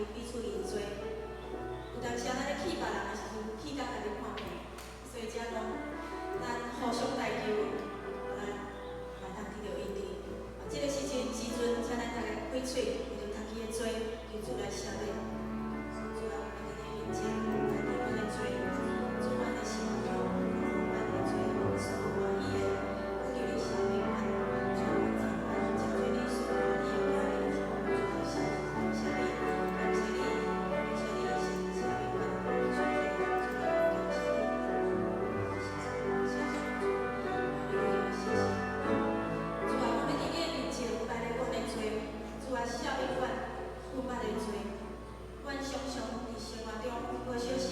求彼此認罪。有當時咱咧氣別人的時陣，氣甲家己破病，所以才講咱互相代求，咱會當得著醫治。啊，這個時陣時陣，請咱逐家開喙，為著家己的罪，求主來赦免。主啊，阮佇你面前，來認阮的罪，主阮的心中，阮的罪是無歡喜的，我求你赦免阮，主阮昨阮真濟你所歡喜的囝兒，主來赦赦免，感謝你，感謝你赦免阮，主主來感謝你，謝謝主，謝謝。主啊，阮欲佇你的面前擺來阮的罪，主啊，赦免阮，阮捌的罪。阮常常佇生活中無小心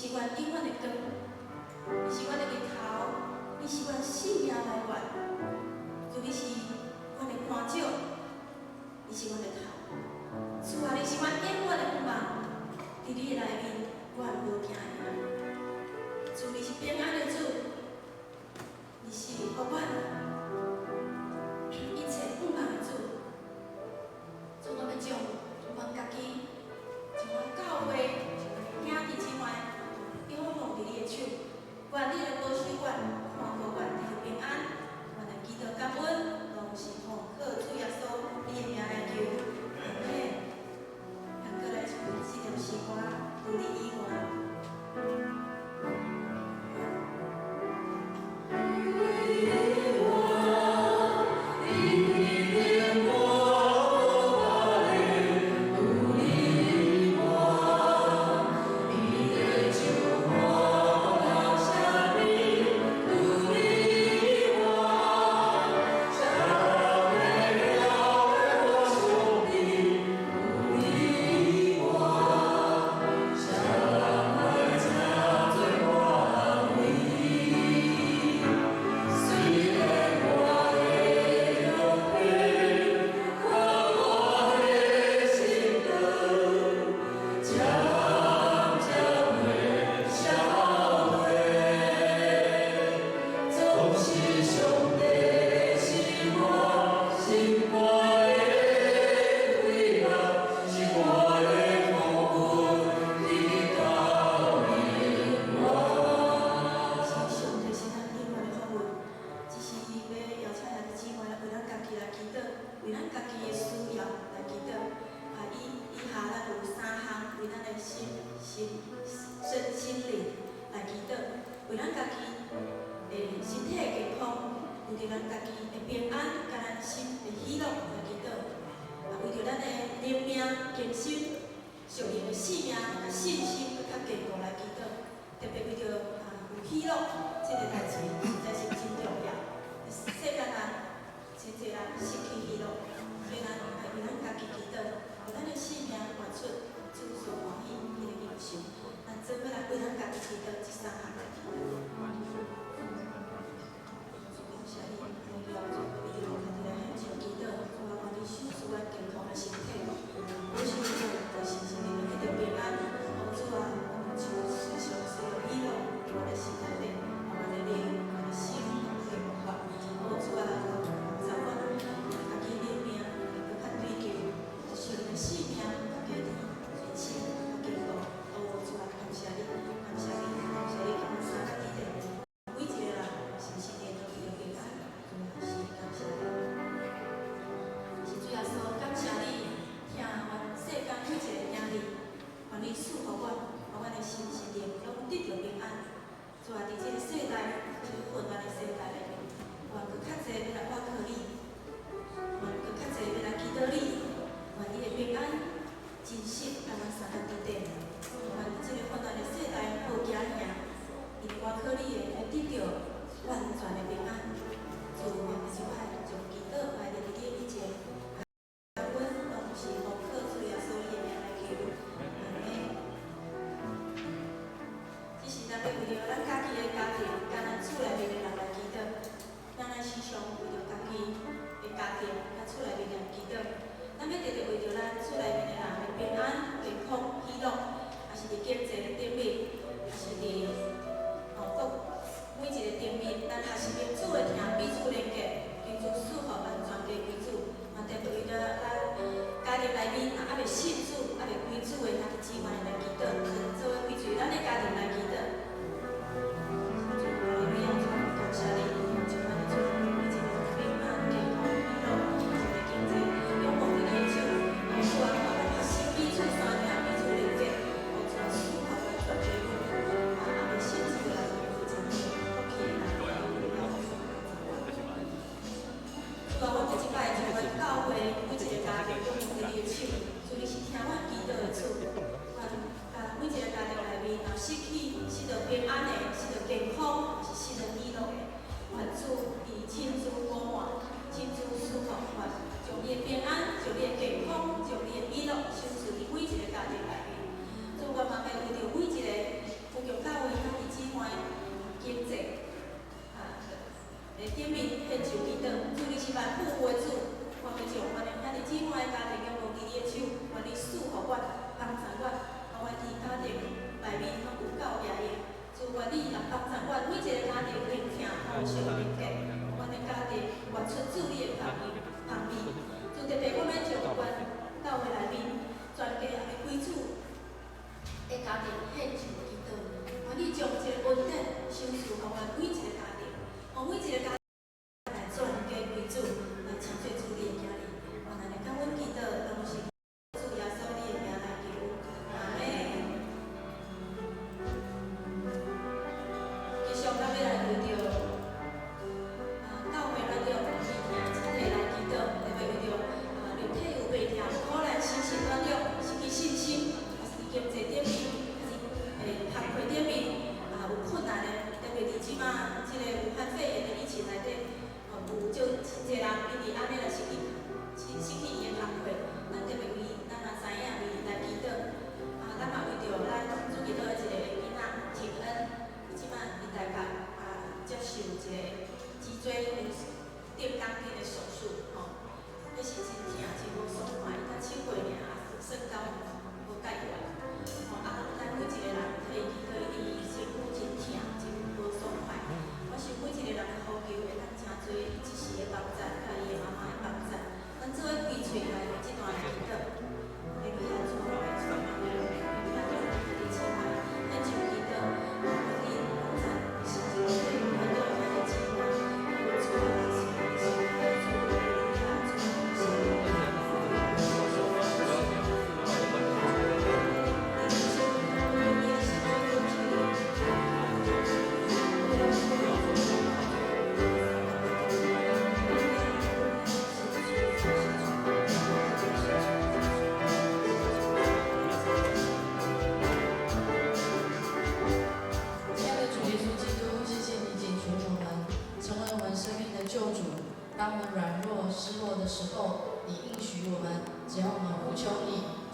是阮永遠的光，你是阮的日頭，你是阮性命來源。主，你是阮的看守，你是阮的頭。主啊，你是阮永遠的盼望，佇你的內面，阮無驚的。主，你是平安的主，你是予阮一切盼望的主。主，我欲將阮家己，將阮教會，將阮的兄弟姊妹，仰望佇你的手，願你來保守阮，看顧阮得平安。阮來祈禱感恩，攏是奉靠主耶穌你的名來求，阿們。咱閣來唱這條詩歌，除你以外。是上帝是咱永遠的福分，只是欲邀請兄弟姊妹為咱家己來祈禱，為咱家己的需要來祈禱。啊，以下咱有三項為咱的心身心靈來祈禱，為咱家己的身體的健康，為著咱家己的平安，佮咱心的喜樂來祈禱。啊，為著咱的靈命更新、屬靈的性命佮信心閣較堅固來祈禱。特別為著啊有喜樂這个代誌，實在是真重要。世間人真濟人失去喜樂，所以咱愛為咱家己祈禱，予咱的性命活出主所歡喜彼个形象。咱做伙來為咱家己祈禱，這三項來祈禱。主，感謝你，榮耀為著咱家己來獻上祈禱，主啊，願你賞賜阮健康的身體，保守阮在身心靈得著平安。哦，主啊，阮就時常需要喜樂，佇阮的心內底，予阮的靈、阮的心攏會復活。哦，主啊，來助阮家己靈命會閣較追求屬靈的性命，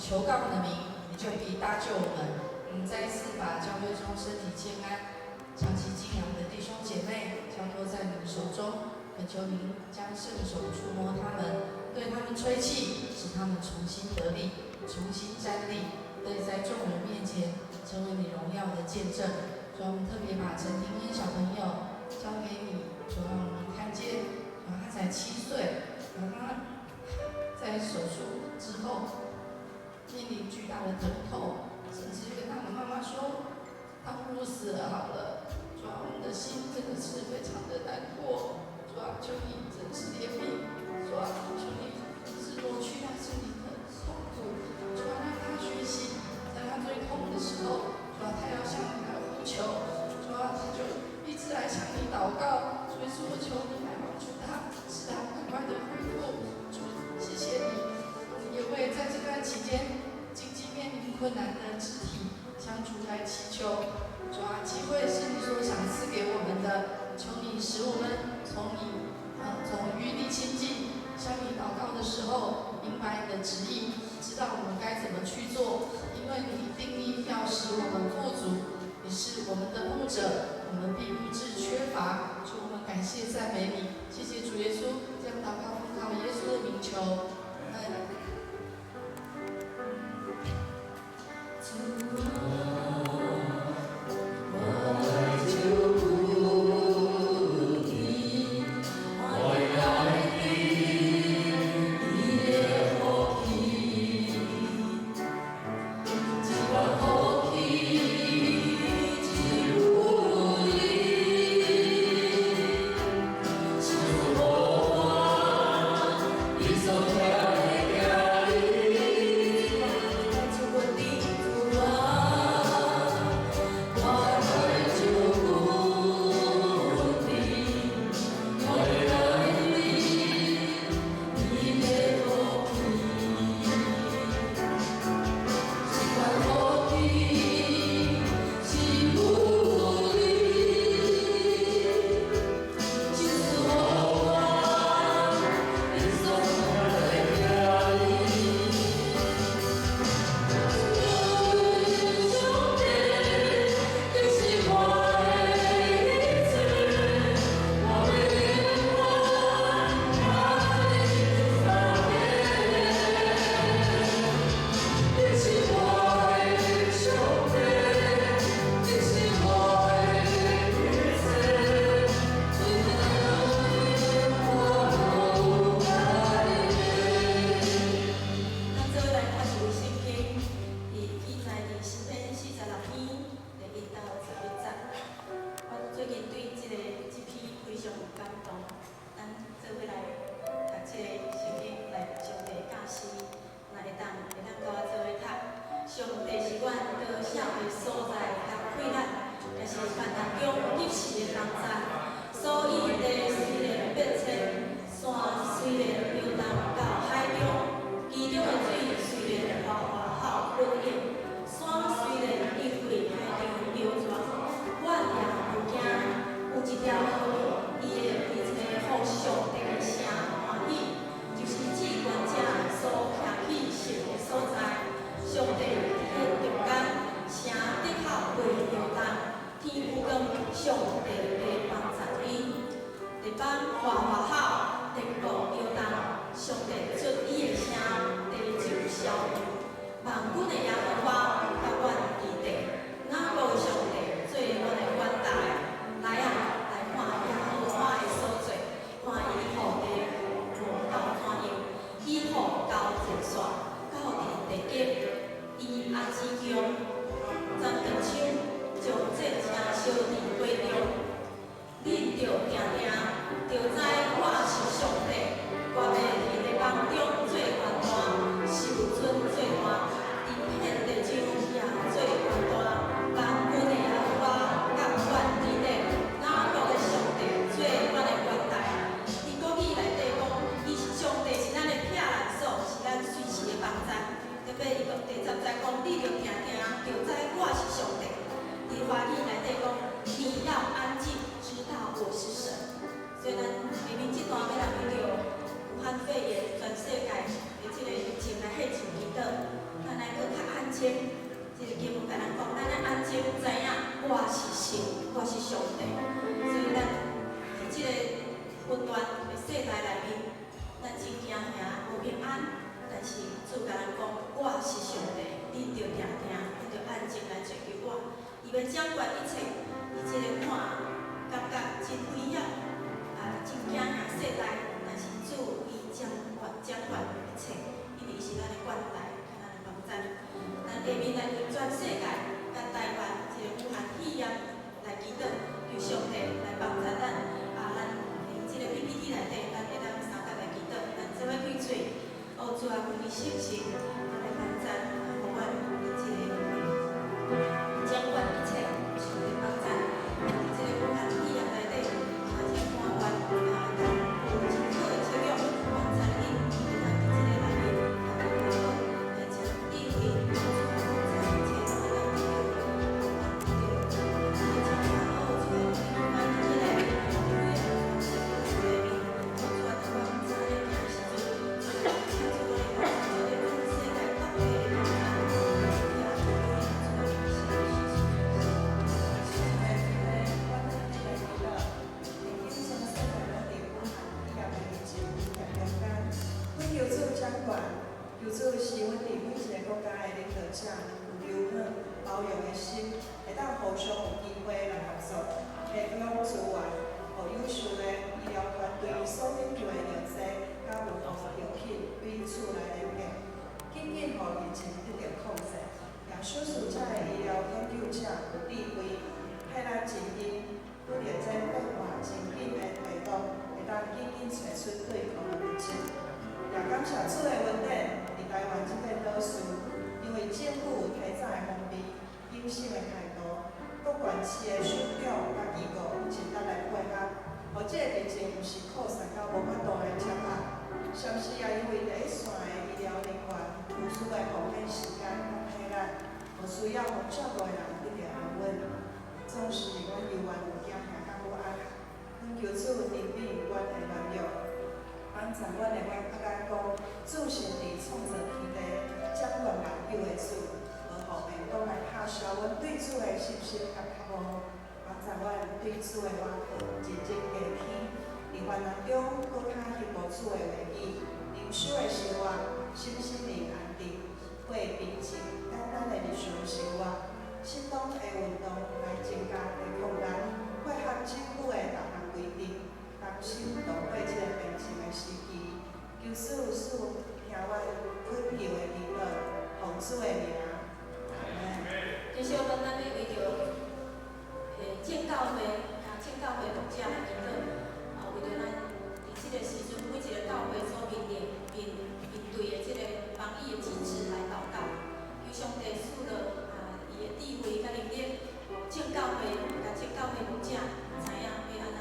求告你的名，你就必搭救我們。我們再一次把教會中身體健安、長期靜養的弟兄姐妹交託在你們手中，懇求您將聖手觸摸他們，對他們吹氣，使他們重新得力，重新站立，得以在眾人面前成為你榮耀的見證。主啊，我們特別把陳廷恩小朋友交給你，主啊，我們看見，主啊，他才7歲，而他在手術之後面臨巨大的疼痛，甚至跟他的媽媽說，他不如死了好了。主啊，我們的心真的是非常的難過。主啊，求你真是憐憫，主啊，求你是抹去他心裡的痛苦。主啊，讓他學習，在他最痛的時候，主啊，他要向你來呼求，主啊，他就一直來向你禱告。所以說，我求你來幫助他，使他快快的恢復。主，謝謝你，我們也為在這段期間經濟面臨困難的肢體向主來祈求。主啊，機會是你所賞賜給我們的，求你使我們從與你親近、向你禱告的時候，明白你的旨意，知道我們該怎麼去做，因為你定意要使我們富足，你是我們的牧者，我們必不致缺乏。主，我們感謝讚美你，謝謝主耶穌，將禱告奉靠耶穌的名求。阿們。主啊，我來求你，我來得你的福氣，這款福氣只有你，是我你所疼的兒。祝福你，主啊，我來祝福你，我來得你的福氣，這款福氣是有你，就是我你所疼的兒。上帝，你是我的一切，我的靈魂愛你你是我的上帝，你是我的一切，你的我無改變。咱做伙來看一節聖經，佇記載佇詩篇46篇第1到11節。我最近對這篇非常有感動，咱做伙來讀這个聖經來上帝教示，若會當佮我做伙讀。上帝是阮逃避的所在佮氣力，也是患難中及時的幫助。所以地雖然變遷，山雖然搖動到海中，其中的水雖然嘩嘩吼噴湧，山雖然伊佇海中搖逝，阮也毋驚。有一條河，伊會佇找予上帝的城歡喜，就是至懸者所徛起城的所在。上帝佇彼中間，城頂口袂搖動，天有光，上帝的幫助。靜。這個經文共咱講，咱愛安靜，知影我是神，我是上帝。所以咱佇這個混亂的世代內面，咱真驚嚇無平安。但是主共咱講，我是上帝，恁著定定，恁著安靜來追求我。伊欲掌管一切，佇這個看感覺真危險，啊，真驚嚇世代。但是主伊掌管一切，因為伊是咱的冠帶，佮咱的幫贊。咱下面來為全世界、佮台灣這個武漢肺炎來祈禱，求上帝來幫助咱。啊，咱佇這個 PPT 內底，咱會當相共來祈禱，咱做伙開喙。哦，主啊，求你聖神來幫贊，啊，予阮佇這個掌管一切，上帝幫贊。佇這個武漢肺炎內底，啊，這個官員啊，有真好的策略，幫助恁，會當佇這個內面，啊，來將智慧，主啊，幫助一切，攏會當得到，得到，這個掌管，哦，主啊，求你這內面，內面，主啊，當我毋知影行的時陣，主啊，請主來幫助，這個全世界各地的幫助，親愛的主耶，阮向你來祈禱，如今全世界攏佇武漢肺炎的疫情危險中間，懇求主掌管，求主賜阮佇每一个國家的領導者有柔軟包容的心，會當互相有機會來合作，提供資源，予優秀的醫療團隊所研究的藥劑佮預防藥品彼此來連結，緊緊予疫情得著控制。也賞賜這个醫療研究者有智慧、體力精英，拄著這變化真緊的地步，會當緊緊揣出對抗的策。也感謝主的恩典，佇台灣這塊島嶼，因為政府有提早的防備、謹慎的態度，各縣市的首長佮機構盡力來配合，予這個疫情毋是擴散到無法度來掌握。同時也因為第一線的醫療人員無私的奉獻時間佮體力，予需要予照顧的人得著安穩。總是阮猶原有驚嚇佮不安，懇求主憐憫阮的軟弱，幫助阮會曉較敢講，主是佇創造天地、掌管萬有的主，無予病毒來拍消阮對主的信心佮渴慕，幫助阮對主的倚靠日日加添，佇患難中閣較希望主的話語，靈修的生活，身心靈安定，過平靜簡單的日常生活，適當的運動來增加抵抗力，配合政府的逐項規定，同心度過這個病情的時期。求主賜聽阮懇求的祈禱，奉主的名，阿門。其實我們咱欲為著正教會啊，正教會牧者來祈禱，啊，為著咱佇這個時陣，每一個教會所面對的這個防疫的機制來禱告，求上帝賜落啊，伊的智慧佮能力，予正教會佮正教會牧者知影欲按怎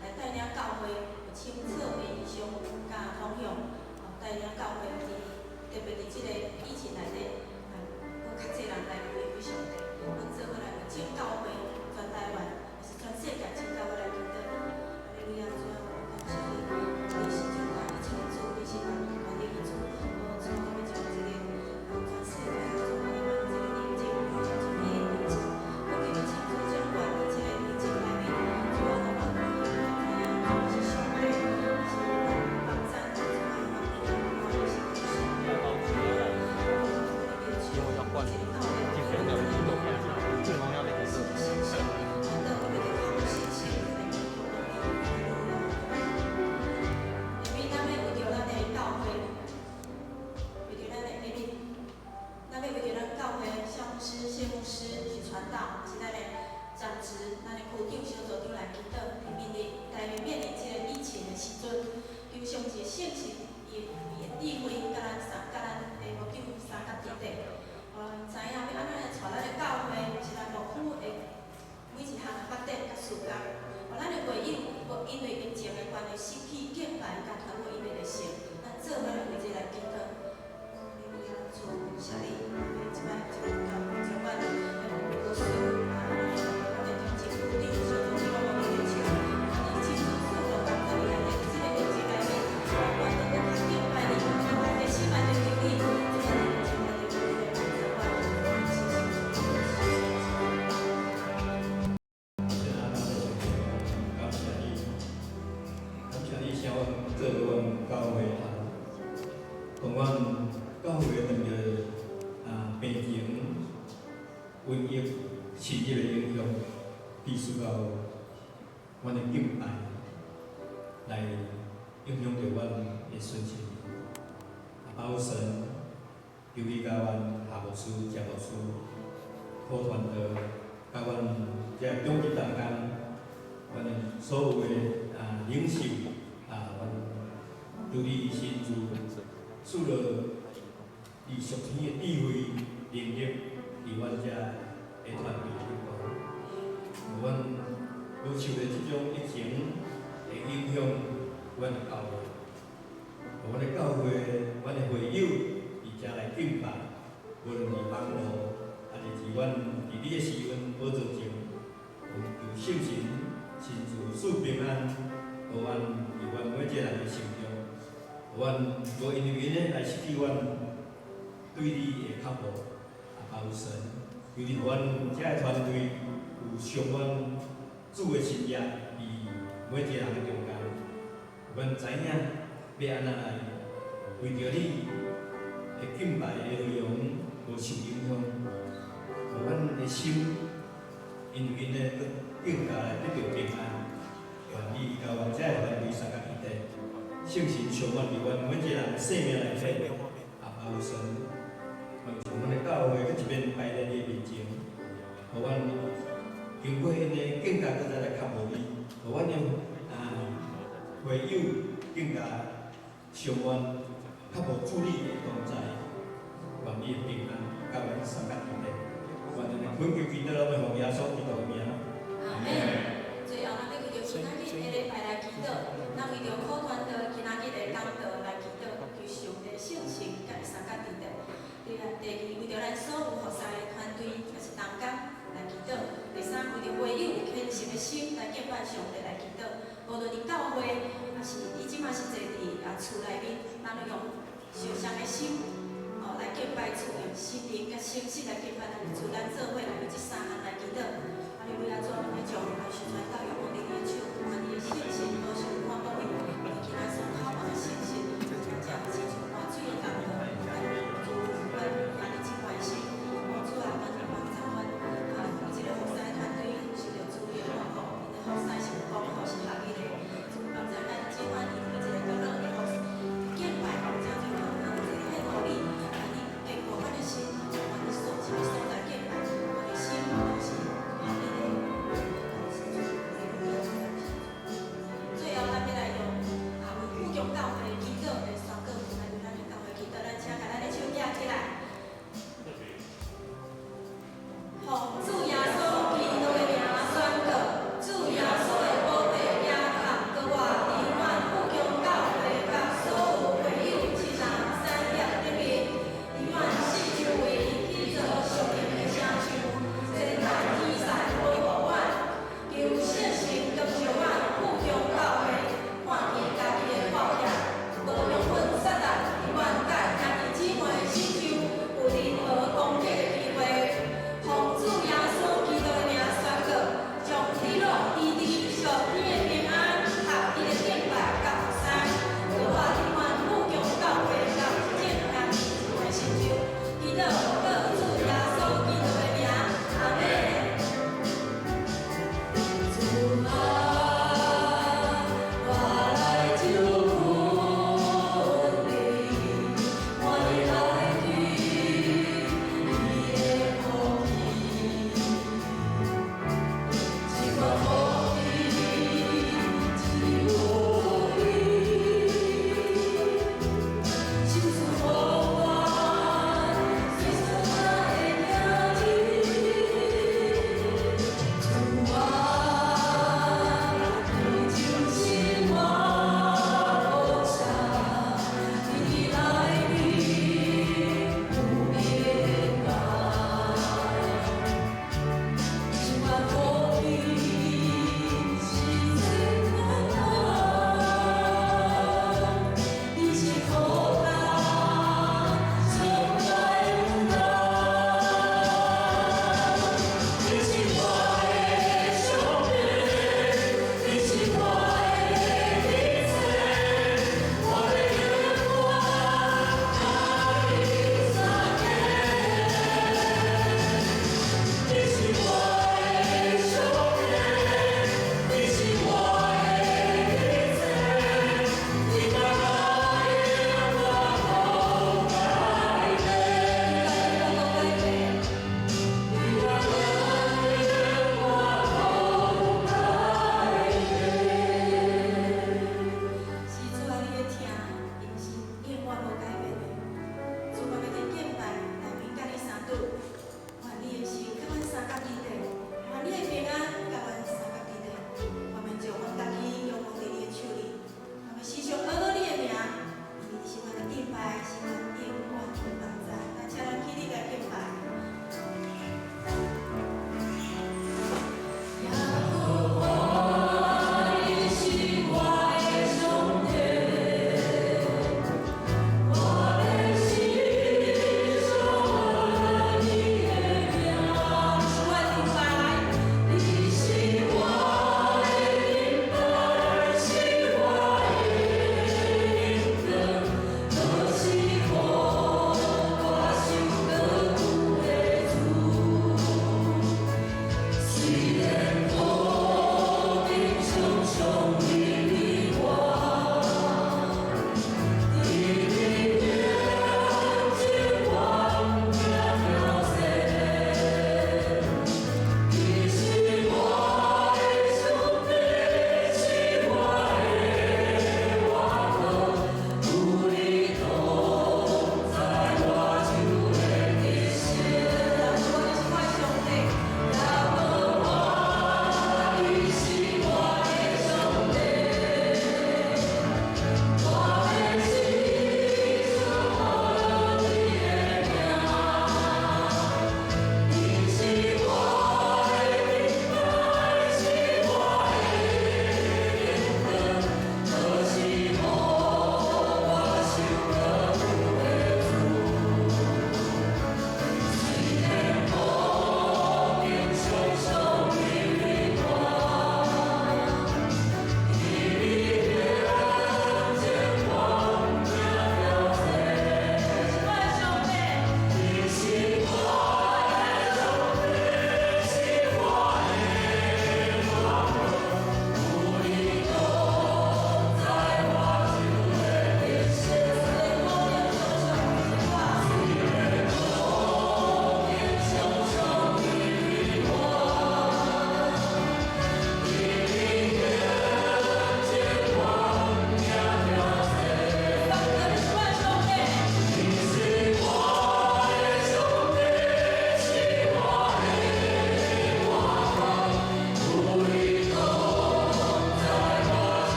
來帶領教會有清楚的異象佮方向，哦，帶領教會佇特別佇這個疫情內底，啊，閣較濟人來歸歸上帝。阮做伙來為正教會全台灣，也是全世界正教會來祈禱。哈利路亞，主啊，我感謝你，你是掌管一切的主，你是萬萬力的主。哦，主，我欲將這個啊，全世界主啊，你萬這個寧靜，將你的寧靜，我求你親自掌管佇這個疫情內面。主啊，讓我知影你是上帝，你是幫贊，主啊，幫你是上帝。因為要換，進紅要一個，進紅要兩個。信心，咱都欲靠信心來因為咱欲為著咱的教會，為著咱的下面，咱欲為著咱教會蕭牧師、謝牧師是傳道，是咱的長執，咱的區長、小組長來祈禱，佇面臨這個疫情的時陣，求上帝聖神伊的智慧，佮咱相，佮咱的牧長相佮佇底，予咱知影欲按怎來帶咱的教會，是咱牧區的每一項發展佮事工。予咱的會友，無因為疫情的關係失去敬拜佮禱告伊的熱誠，咱做伙來為這來祈禱。哈利路亞，主，謝你，這擺這個掌管老師啊，咱的長執、區長、小組長，我們的手，你親自賜福幫助伊內底，這個疫情內面，阮都閣較敬拜你，閣較的心內就求你，這個疫情內底，這個幫助阮。瘟疫深入的影響，致使到阮的敬拜來影響著阮的順心。阿爸父神，求你佮阮夏牧師、謝牧師、好團隊，佮阮這長執同工，阮的所有的領袖啊，阮求你親自賜落你屬天的智慧能力，佇阮遮的團隊頂懸，予阮無受著這種疫情的影響，阮的教會，予阮的教會，阮的會友佇遮來敬拜，無論佇網路，抑是佇阮佇你的施恩寶座前，求聖神親自賜平安，予阮佇阮每一個人的心中，予阮無因為𪜶來失去阮對你的渴慕。阿爸父神，求你予阮遮的團隊有充滿主的新業佇每一個人的中間，予阮知影欲按怎來為著你的敬拜的內容無受影響，予阮的心因為𪜶閣更加來得著平安。願你佮阮遮的團隊相佮彼得，聖神充滿佇阮每一個人的生命內底。阿爸父神，願將阮的教會閣一遍擺佇你的面前，予阮經過𪜶的更加閣再來渴慕你，予阮的會友更加充滿渴慕主你的同在，願你的平安佮阮相佮彼得。願咱的懇求祈禱，攏會奉耶穌基督的名。阿門。最後，咱欲為著今仔日的禮拜來祈禱，咱為著苦傳道今仔日的講道來祈禱，求上帝聖神佮伊相佮佇的。第二，為著咱所有服侍的團隊抑是同工來祈禱。第三，為著會友有虔誠的心來敬拜上帝來祈禱。無論佇教會，抑是你這馬是坐佇厝內面，咱會用相像的心，來敬拜主，用心靈佮誠實來敬拜咱的主。咱做伙來為這三項來祈禱。哈利路亞，主，我們將許傳道仰望你的手，願你的聖神保守看顧伊，予今仔所渴望的信息，真正親像活水的江河，來主，阮予你真關心。哦，主啊，願你幫助阮，每一個服侍團隊受著主的看顧，𪜶的服侍是有功效，是合意的。主幫助咱這款佇每一個角落的服侍敬拜，真正做一個獻予你，願你堅固阮的心，予阮佇所啥物所在敬拜，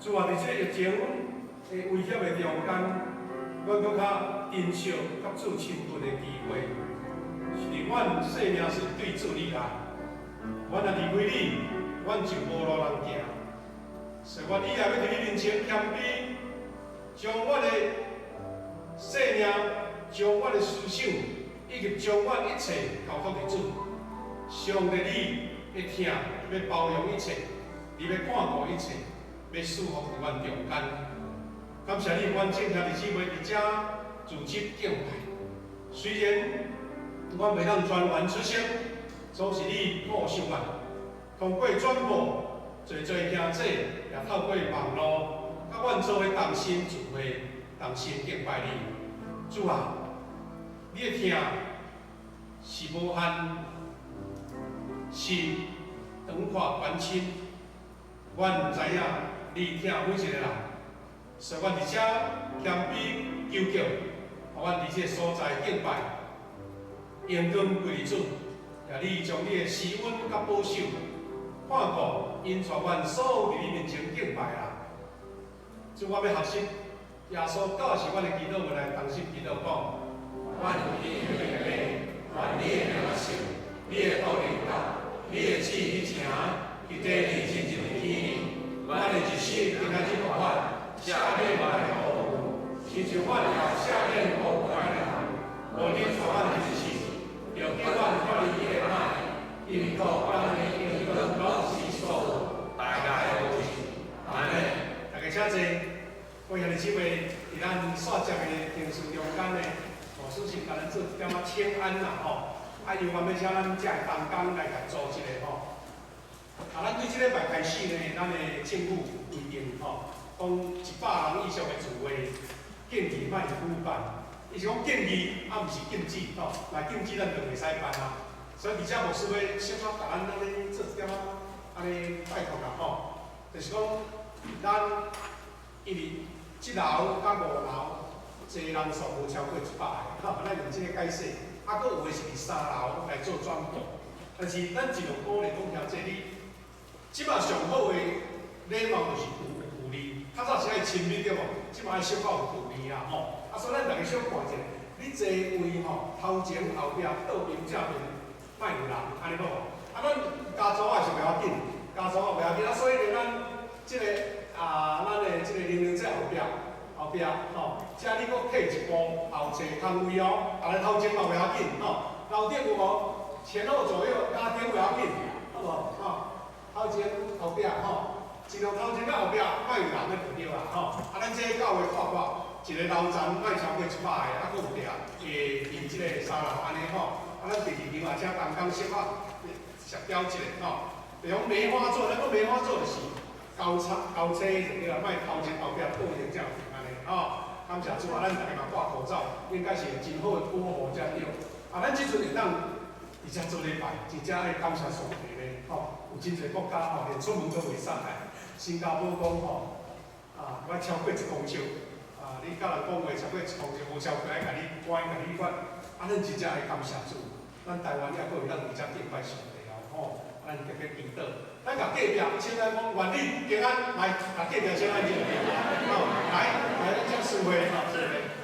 主啊，伫这疫情的威胁的中间，阮阁较珍惜佮主亲近的机会，是伫阮生命是对主你来，阮若离开你，阮就无路通行。所以，阮以后欲伫你面前谦卑，将阮的生命、将阮的思想，以及将阮一切交托予主。上帝，你会疼，欲包容一切，你欲看顾一切，欲赐福伫阮中间。感謝你，阮眾兄弟姊妹佇遮組織敬拜。雖然阮袂當全員出席，總是你顧惜阮。通過轉播，濟濟兄弟也透過網路，佮阮做伙同心聚會，同心敬拜你。主啊，你的疼是無限，是長闊寬深。阮知影你疼每一個人，所以阮佇遮謙卑求叫，予阮佇這个所在敬拜，榮光歸予主，願你將你的施恩佮保守，看顧引帶阮所有佇你面前敬拜的人。主，我欲學習耶穌教示阮的祈禱文來同心祈禱講：願你的名，願你的名聖，你的國臨到，你的旨意成，佇地裡親像佇天。阮的一生今仔日予阮，赦免阮的過誤，親像阮也赦免過誤的人。無你帶阮入試，著救阮脫離彼个歹，因為國、權柄、榮光攏是所有，代代無盡。阿們。大家請坐。各位兄弟姊妹，佇咱煞接的程序中間呢，牧師先共咱做一點仔請安啦吼。啊，由阮欲請咱遮的同工來共組織的吼。啊，咱對這禮拜開始呢，咱的政府規定吼，講100人以上的聚會，建議莫舉辦。伊是講建議，啊，毋是禁止吼。若禁止，咱就袂使辦啊。所以，佇遮牧師欲小可共咱按呢做一點仔按呢拜託啦吼，就是講咱因為一樓佮五樓坐人數無超過100個，吼，咱用這個解釋。啊，閣有的是佇三樓來做轉播，但是咱盡量鼓勵講兄弟你，這馬上好的禮貌就是有距離，較早是愛親密對無？這馬愛小可有距離啦吼。啊，所以咱逐家小看一下，你坐位吼，頭前後壁倒邊正面，莫有人，按呢好無？啊，咱家族也是袂要緊，家族也袂要緊。啊，所以呢，咱這個啊，咱的這個玲玲在後壁，後壁吼，遮你閣退一步後坐空位哦，啊，咱頭前嘛袂要緊吼，樓頂有無？前後左右加頂袂要緊，好無？吼，頭前後壁吼，盡量頭前佮後壁莫有人的就對啦吼。啊，咱這教會看看，一個樓層莫超過100個，啊，閣有掠會佇這個三樓按呢吼。啊，咱第二場也請同工小可協調一下吼。比如講梅花座，咱講梅花座就是交叉交叉就對啦，莫頭前後壁倒前正面按呢吼。感謝主啊，咱逐家嘛掛口罩，應該是有真好的保護才對。啊，咱這陣會當佇遮做禮拜，真正愛感謝上帝咧吼。有真濟國家吼，連出門都袂使來。新加坡講吼，啊，我超過一公尺，啊，你佮人講話超過一公尺，無超過愛共你關，共你罰。啊，咱真正愛感謝主，咱台灣猶閣會當佇遮敬拜上帝哦，吼，咱特別祈禱。咱共隔壁請來講，願你平安，來，共隔壁請安一下，吼，來，來，咱請司會，吼，司會。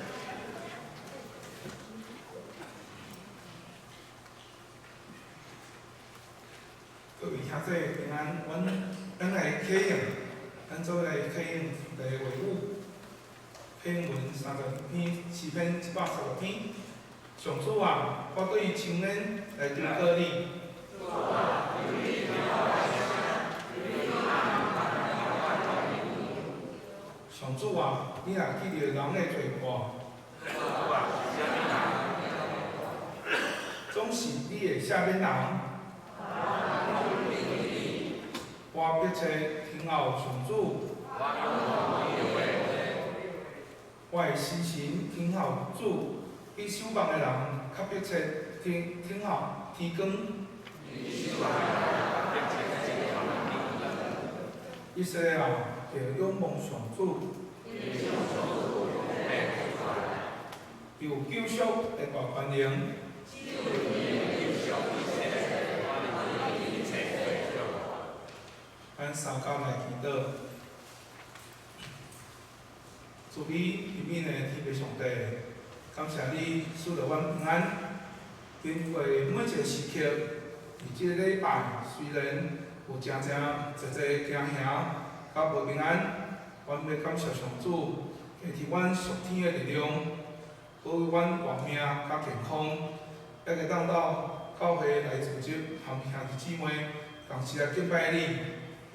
各位兄弟平安，阮咱來啟用，咱做伙來啟用上帝的話語，啟用文32篇，詩篇116篇。上主啊，我對青年來求告你。上主啊，你若記著人的罪過，總是你會赦免人。我迫切聽候上主，我的心神聽候主，比守望的人較迫切聽聽候天光。以色列人著仰望上主，求救贖的大權能。咱三工來祈禱，慈悲憐憫的天父上帝，感謝你賜予阮平安。經過每一個時刻，佇這個禮拜，雖然有誠誠濟濟驚嚇佮無平安，阮欲感謝上主，加添阮屬天的力量，保佑阮活命佮健康，猶會當到教會來組織，和兄弟姊妹同齊來敬拜你。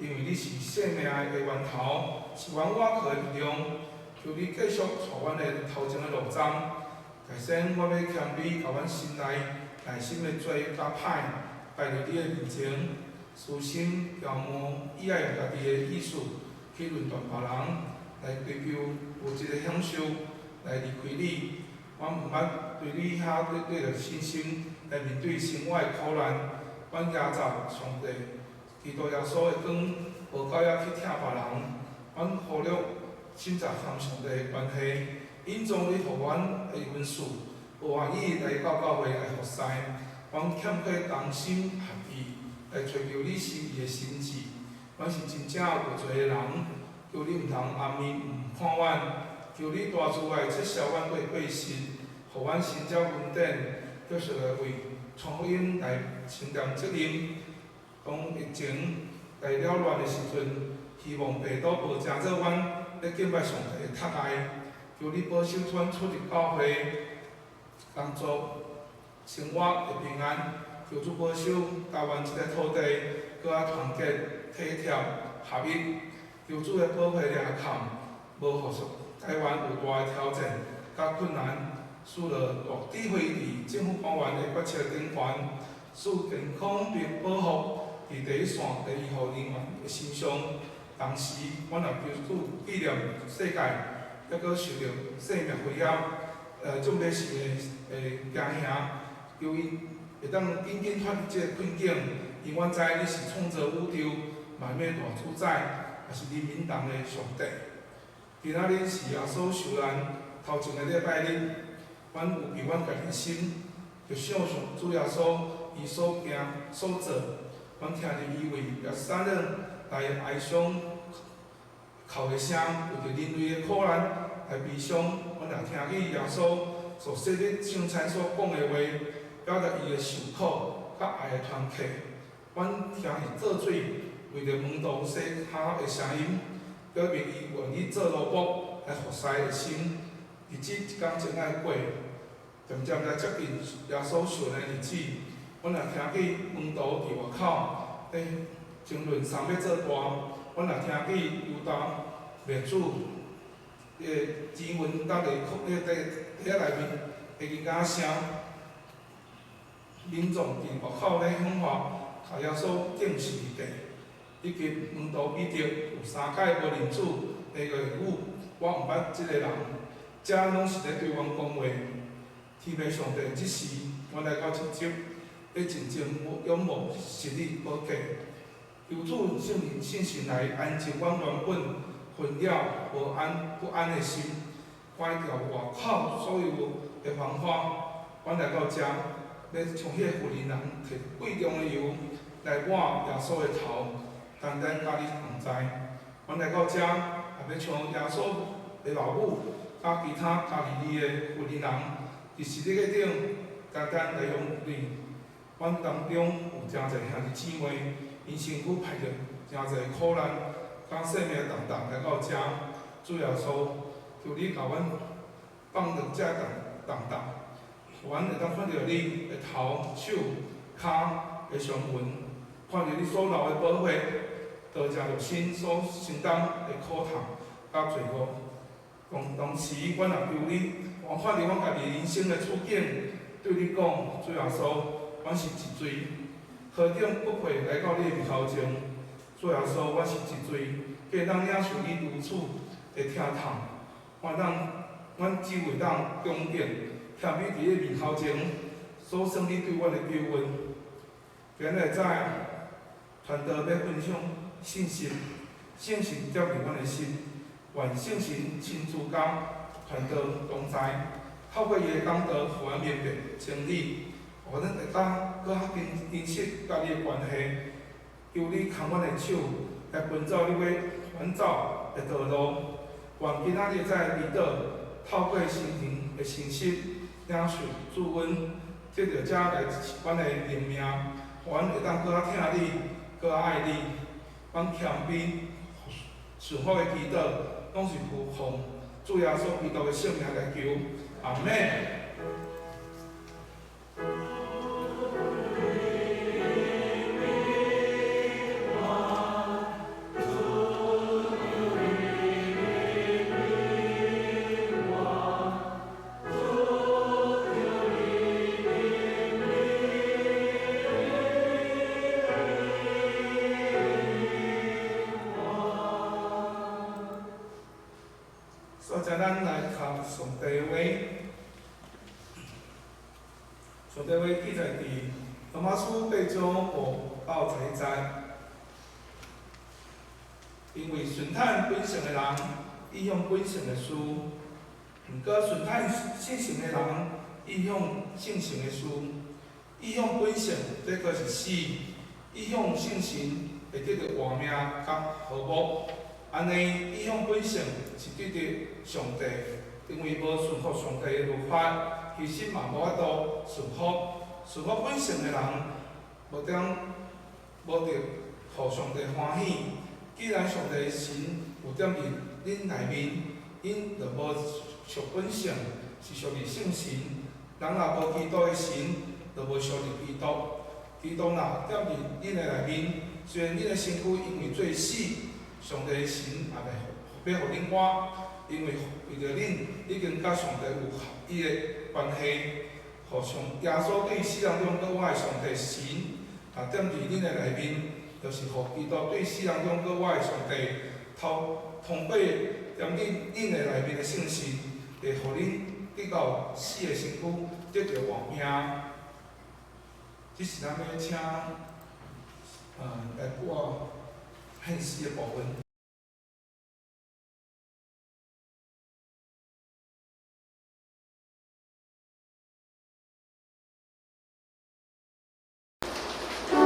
因為你是生命的源頭，是阮倚靠的力量。求你繼續帶阮的頭前的路障，大仙我欲謙卑，共阮心內內心的罪佮歹擺佇你的面前，私心驕傲，伊愛用家己的意思去論斷別人，來追求物質的享受，來離開你。阮毋捌對你遐得著信心來面對生活的苦難，阮倚罩上帝基督耶穌的光，無夠遐去疼別人，阮忽略審查和上帝的關係，隱藏你予阮的恩賜，無願意來到教會來服侍，阮欠缺同心合意來追求你心意的心志，阮是真正有罪的人，求你毋通掩面毋看阮，求你大慈愛撤銷阮過過失，予阮神召恩典，繼續來為傳福音來承擔責任。當疫情來擾亂的時陣，希望病毒無成做阮咧敬拜上帝的窒礙。求你保守阮出入教會工作生活的平安。求主保守台灣這个土地閣較團結、體貼、合一。求主的保護掠崁，無予台灣有大的挑戰佮困難，賜予大智慧佇政府官員的決策頂懸，賜健康並保護佇第一線的醫護人員的身上。同時，阮也求主紀念世界猶閣受著生命危險、重大事的驚嚇，求𪜶會當緊緊脫離這个困境，因阮知你是創造宇宙萬物的大主宰，也是人民黨的上帝。今仔日是耶穌受難頭前的禮拜日，阮有備阮家己的心，就想象主耶穌伊所行所做，阮聽著伊為耶路撒冷來哀傷哭的聲，為著人類的苦難來悲傷。阮也聽見耶穌所說日聖餐所講的話，表達伊的受苦佮愛的傳客。阮聽伊做水為著門徒洗跤的聲音，表明伊願意做奴僕來服侍的心。日子一工一工過，漸漸來接近耶穌受難的日子。阮也聽見門徒佇外口咧爭論啥欲做大，阮也聽見猶大賣主的錢銀搭佇彼个袋仔內面的銀仔聲，民眾佇外口咧喧譁，共耶穌釘十字架，以及門徒彼得有三擺無認主的話語，我毋捌這个人，這攏是咧對阮講話。天父上帝，這時阮來到這集，咧靜靜仰望昔日寶座，求主聖靈聖神來安靜阮原本紛擾無安不安的心，關掉外口所有的繁華。阮來到遮，欲像彼个婦人提貴重的油來抹耶穌的頭，單單佮你同在。阮來到遮，也欲像耶穌的老母，佮其他加利利的婦人，佇十字架頂單單來擁護你。阮當中有誠濟兄弟姊妹，𪜶身軀排著誠濟苦難，佮生命重擔來到遮。主耶穌，求你共阮放落這重擔，予阮會當看著你的頭、手、跤的傷痕，看著你所流的寶血，多謝肉身所承擔的苦痛佮罪惡。同時，阮也求你，我看著阮家己人生的處境，對你講，主耶穌，阮是一罪，何等不配來到你的面頭前。主耶穌，阮是一罪，會當領受你如此的疼痛，阮只會當恭敬謙卑佇你面頭前，所算你對阮的救恩。今日早傳道欲分享信息，聖神接近阮的心，願聖神親自佮傳道同在，透過伊的講道，予阮明白真理，予咱會當閣較珍惜佮你的關係。求你牽阮的手，來奔走你欲阮走的道路。願今仔日在祈禱，透過聖靈的信息，領受主恩，藉著這來支持阮的靈命，予阮會當閣較疼你，閣較愛你。阮謙卑、順服的祈禱，攏是奉主耶穌基督的聖名來求，阿們。帝的话。上帝话记载伫罗马书8章5到11节。因为顺趁本性的人，意向本性的事；毋过顺趁圣神的人，意向圣神的事。意向本性，结果是死；意向圣神，会得著活命佮和睦。按呢，意向本性是得著上帝，因为无顺服上帝的律法，其實嘛無法度順服。順服本性的人，無點無得予上帝歡喜。既然上帝神有踮佇恁內面，𪜶就無屬本性，是屬於聖神。人若無基督的神，就無屬於基督。基督若踮佇恁的內面，雖然恁的身軀因為罪死，上帝的神也袂欲予恁活，因為為著恁已經佮上帝有合一的關係，予上耶穌對死人中閣活的上帝神，若踮佇恁的內面，就是予基督對死人中閣活的上帝，通過踮恁的內面的聖神，會予恁得到死的身軀，得著活命。這是咱欲請，來播獻詩的部分。主。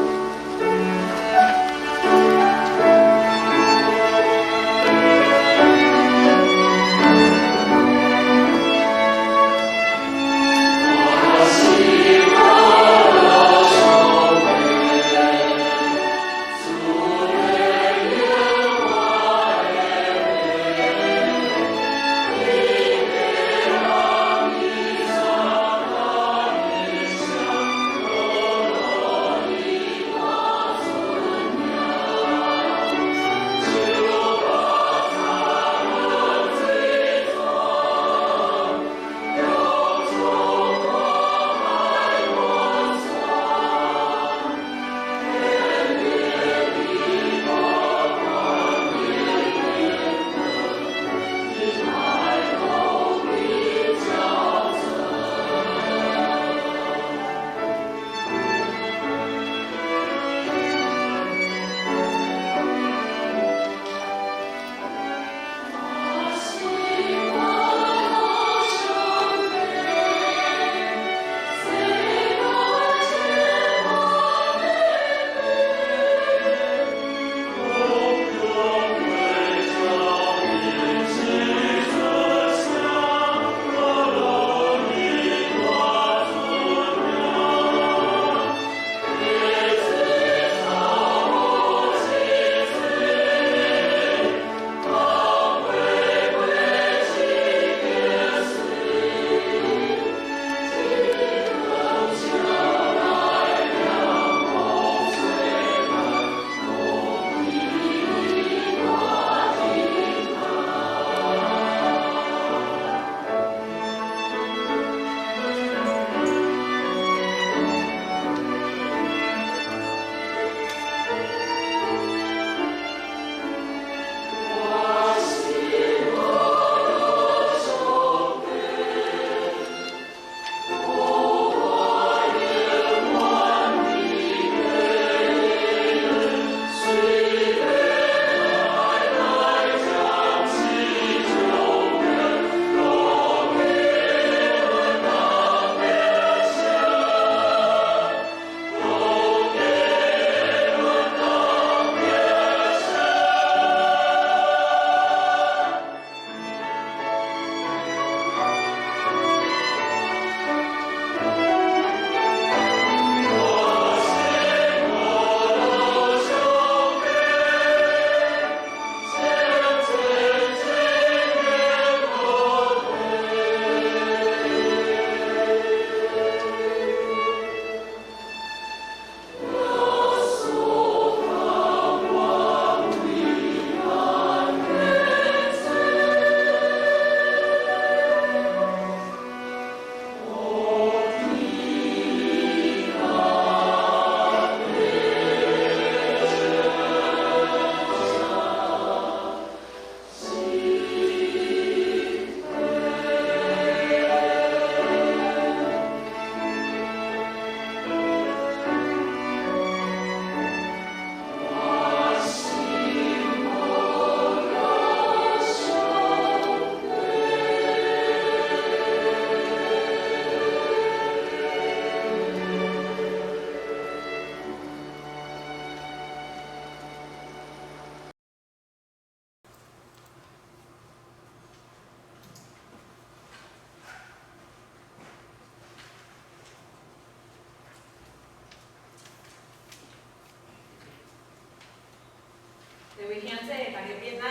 兄弟，大家平安。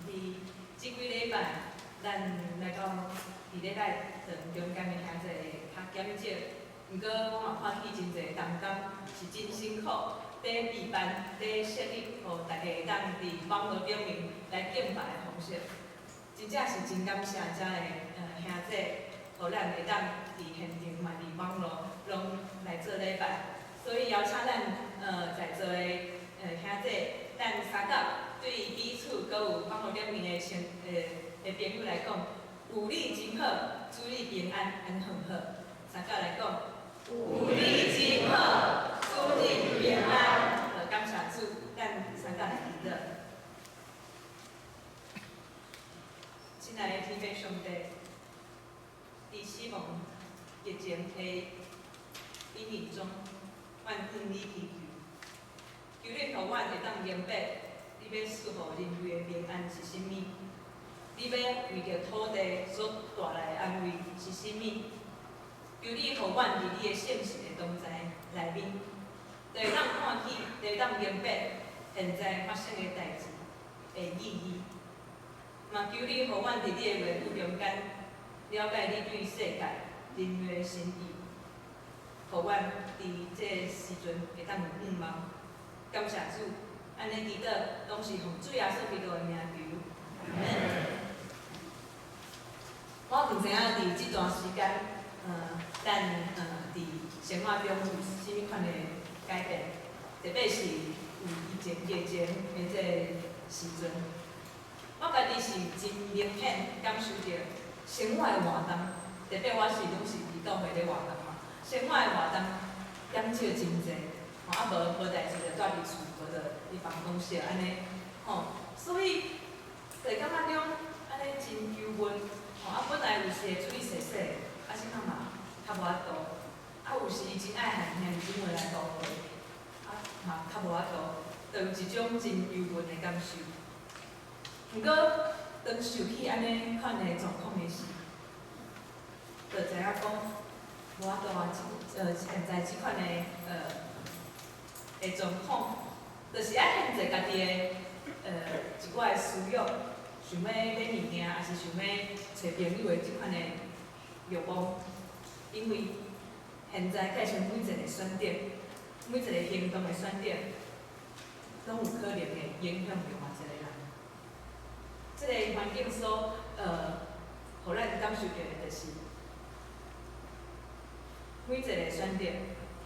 伫這幾禮拜，咱來到佇禮拜堂中間的兄弟會較減少，毋過我嘛看起真濟同工是真辛苦，佇備辦、佇設立，予大家會當佇網路頂面來敬拜的方式，真正是真感謝遮的兄弟，予咱會當佇現場嘛佇網路攏來做禮拜，所以邀請咱在座的兄弟，咱三甲對彼此閣有網路頂面的親的朋友來講，有你真好，主你平安，按呢好毋好？三甲來講，有你真好，主你平安。感謝主，咱三甲來祈禱。親愛的天父上帝，佇死亡疫情的陰影中，阮向你祈求，求你予阮會當明白，你欲賜予人類的平安是啥物？你欲為著土地所帶來的安慰是啥物？求你予阮佇你的聖實的同在內面，就會當看起，就會當明白現在發生的代誌的意義。嘛求你予阮佇你的話語中間，了解你對世界人類的心意，予阮佇這个時陣會當有向望。感謝主，按呢祈禱，攏是奉主耶穌基督的名求。阿們。我毋知影佇這段時間，咱佇生活中有啥物款的改變，特別是有疫情的這个時陣，我家己是真明顯感受著生活的活動，特別我是攏是佇教會咧活動嘛，生活的活動減少真濟，吼啊無無代誌就蹛佇厝，無就佇辦公室按呢，吼，所以就會感覺講按呢真憂悶，吼啊本來有時會出去踅踅，啊這擺嘛較無法度，啊有時真愛和兄弟姊妹來聚會，啊嘛較無法度，就有一種真憂悶的感受。毋過當受起按呢款的狀況的時，就知影講無法度啊，現在這款的狀況，就是愛限制家己的一寡的私欲，想欲買物件，抑是想欲揣朋友的這款的欲望，因為現在蓋像每一个選擇，每一个行動的選擇，攏有可能會影響另外一个人。這个環境所予咱感受著的，就是每一个選擇，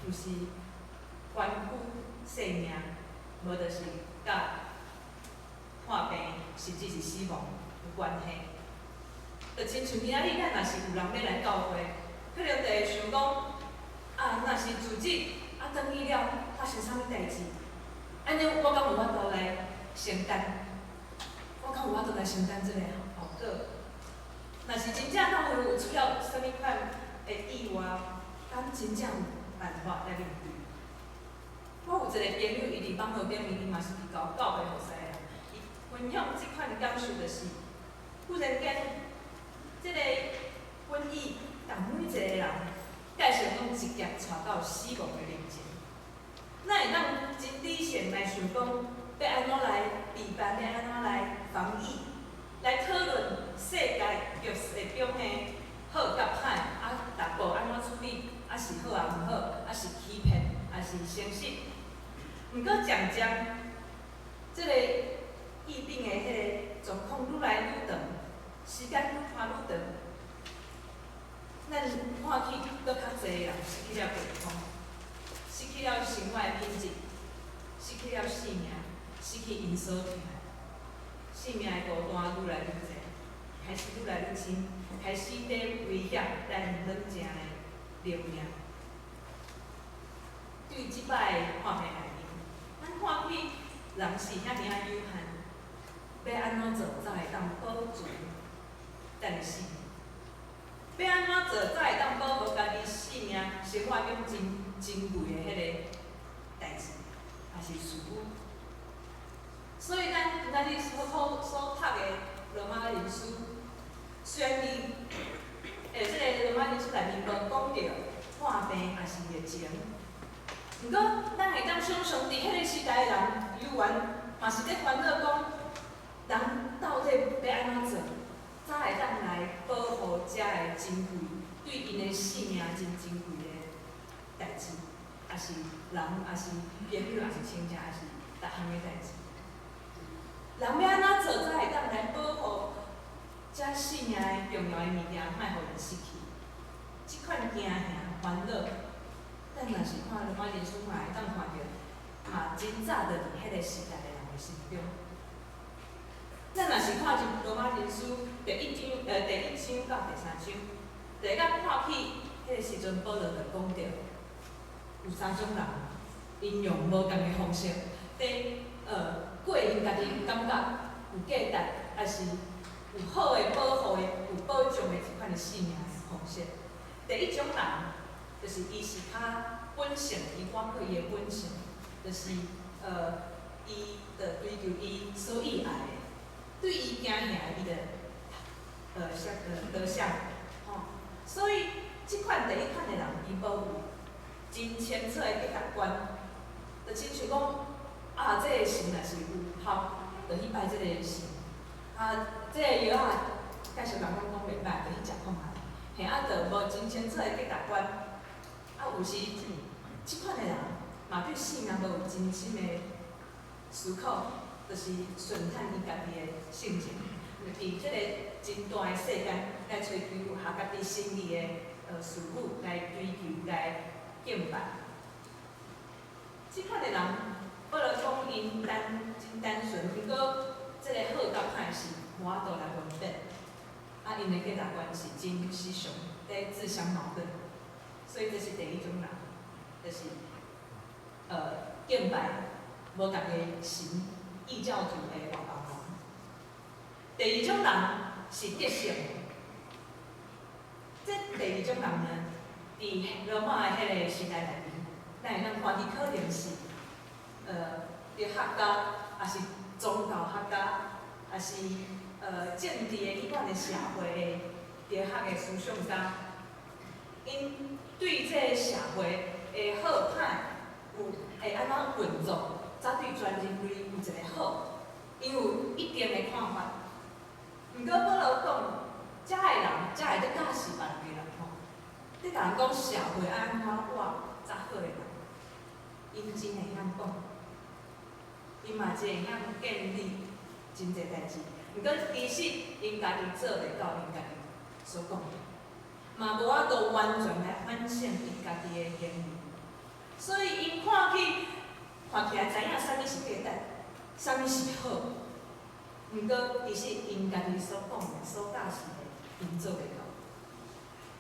毋是關乎性命，無就是佮破病，甚至是死亡有關係。就親像今仔日咱若是有人欲來教會，可能就會想講，啊，若是主日啊，轉去了發生啥物代誌，按呢我敢有法度來承擔？我敢有法度來承擔這個後果？若是真正教會有出了啥物款的意外，敢真正有辦法來面對？我有一個朋友，伊佇網路頂面，伊嘛是佇教教會服侍的人，伊分享這款感受就是，忽然間，這个瘟疫共每一個人，蓋成攏直接帶到死亡的面前。咱會當真理性來想講，欲按怎來備辦，欲按怎來防疫，來討論世界局勢中的好佮歹，啊，逐步按怎處理，啊是好抑毋好，啊是欺騙，抑是誠實。毋過漸漸，這个疫病的彼个狀況愈來愈長，時間愈拖愈長，咱看起閣較濟人失去了健康，失去了生活的品質，失去了性命，失去𪜶所疼的，性命的孤單愈來愈濟，開始愈來愈深，開始佇威脅咱冷靜的靈命。對這擺的破病內面，咱看起人是遐爾仔有限，欲按怎做才會當保存咱的性命？欲按怎做才會當保護家己性命、生活中真珍貴的彼个代誌，抑是事物？所以咱今仔日所讀的羅馬人書，雖然伊這个羅馬人書內面無講著破病抑是疫情，毋過，咱會當想像佇彼個時代的人，猶原嘛是咧煩惱講，人到底欲按怎做，才會當來保護遮个珍貴，對𪜶的性命真珍貴的代誌，抑是人，抑是朋友，抑是親情，抑是逐項的代誌。人欲按怎做，才會當來保護遮性命的重要的物件，莫予𪜶失去？這款驚嚇煩惱。咱若是看羅馬人書，嘛會當看著，嘛真早就佇彼個時代的人的心中。咱若是看羅馬人書第一章到第三章，就會當看起彼個時陣，保羅就講著有三種人，𪜶用無仝的方式，佇過𪜶家己感覺有價值，抑是有好的保護的、有保障的這款的生命的方式。第一種人，就是伊是較本性，伊活過伊的本性，就是伊就追求伊所喜愛的，對伊驚嚇的，伊就想倒向，吼。所以這款第一款的人，伊無有真清楚的價值觀，就親像講啊，這个神若是有效，就去拜這个神。啊，這个藥仔介紹人講講袂歹，就去食看覓。嘿，啊，就無真清楚的價值觀。啊，有時這款的人嘛對生命無有真深的思考，就是順趁伊家己的性情，佇這個真大的世間來追求合家己心意的事物來追求來敬拜。這款的人，保羅講𪜶真單純，毋過這個好佮歹是無法度來分辨。啊，𪜶的價值觀是真失常，佇自相矛盾。所以這是第一種人，就是敬拜無仝个神異教徒的外邦人。第二種人是得勝。這第二種人呢，佇羅馬的彼個時代內面，咱會當看伊可能是哲學家，抑是宗教學家，抑是政治的彼款的社會的哲學的思想家。𪜶對這个社會的好歹有會按怎運作，才對全人類有一个好，𪜶有一定的看法。毋過保羅講，遮的人，遮會咧教示別人的人吼，咧共人講社會愛按怎活才好的人，𪜶真會曉講，𪜶嘛真會曉建立真濟代誌。毋過其實𪜶家己做袂到，𪜶家己所講的，嘛無法度完全來反省𪜶家己的行為。所以𪜶看起來知影啥物是價值，啥物是好。毋過其實𪜶家己所講的、所教示的，𪜶做袂到。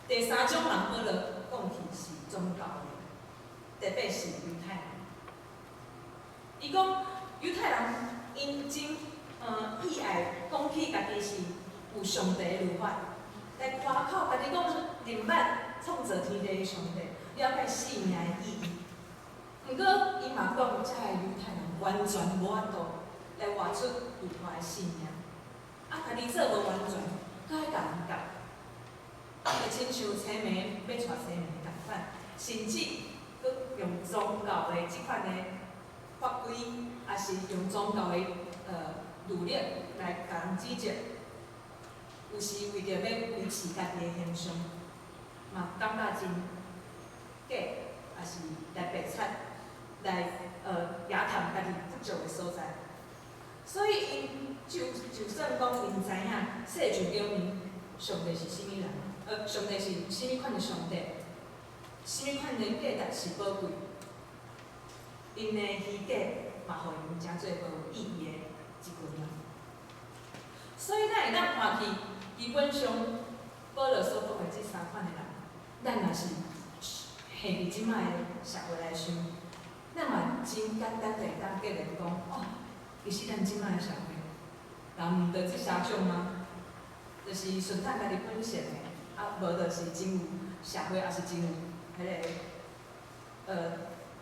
第三種人，保羅講起是宗教的，特別是猶太人。伊講猶太人𪜶真喜愛講起家己是有上帝的律法，來誇口家己講認捌創造天地的上帝，了解生命的意義。毋過伊嘛講，遮个猶太人完全無法度來活出有法的生命，啊，家己做無完全，閣愛共人教，就親像青梅欲娶青梅仝款，甚至閣用宗教的這款的法規，抑是用宗教的律例來共人指責，有時為著欲維持家己的形象，嘛感覺真假，抑是來白賊，來掖藏家己不足的所在。所以𪜶就算講𪜶知影世上表明上帝是啥物人，上帝是啥物款的上帝，啥物款的價值是寶貴，𪜶的虛假嘛，予𪜶成做無意義的一群人。所以咱會當看去，基本上保羅所講的這三款的人，咱若是陷佇這擺的社會來想，咱嘛真簡單就會當結論講，哦，其實咱這擺的社會，人毋就這三種嗎？就是順趁家己本性的，啊，無就是真有社會，抑是真有彼个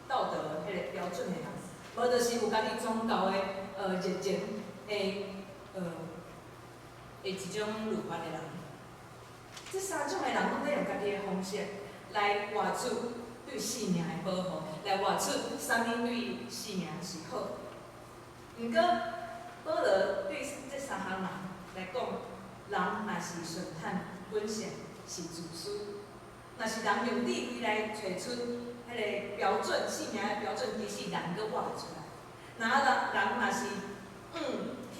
道德彼个標準的人，無就是有家己宗教的熱情的一種律法的人。這三種的人攏咧用家己的方式來活出對對性命的保護，來活出啥物對性命是好。毋過，保羅對這三項人來講，人若是順坦本性是自私，若是人用智慧來揣出彼个標準，性命的標準，其實人閣活袂出來。若人人若是去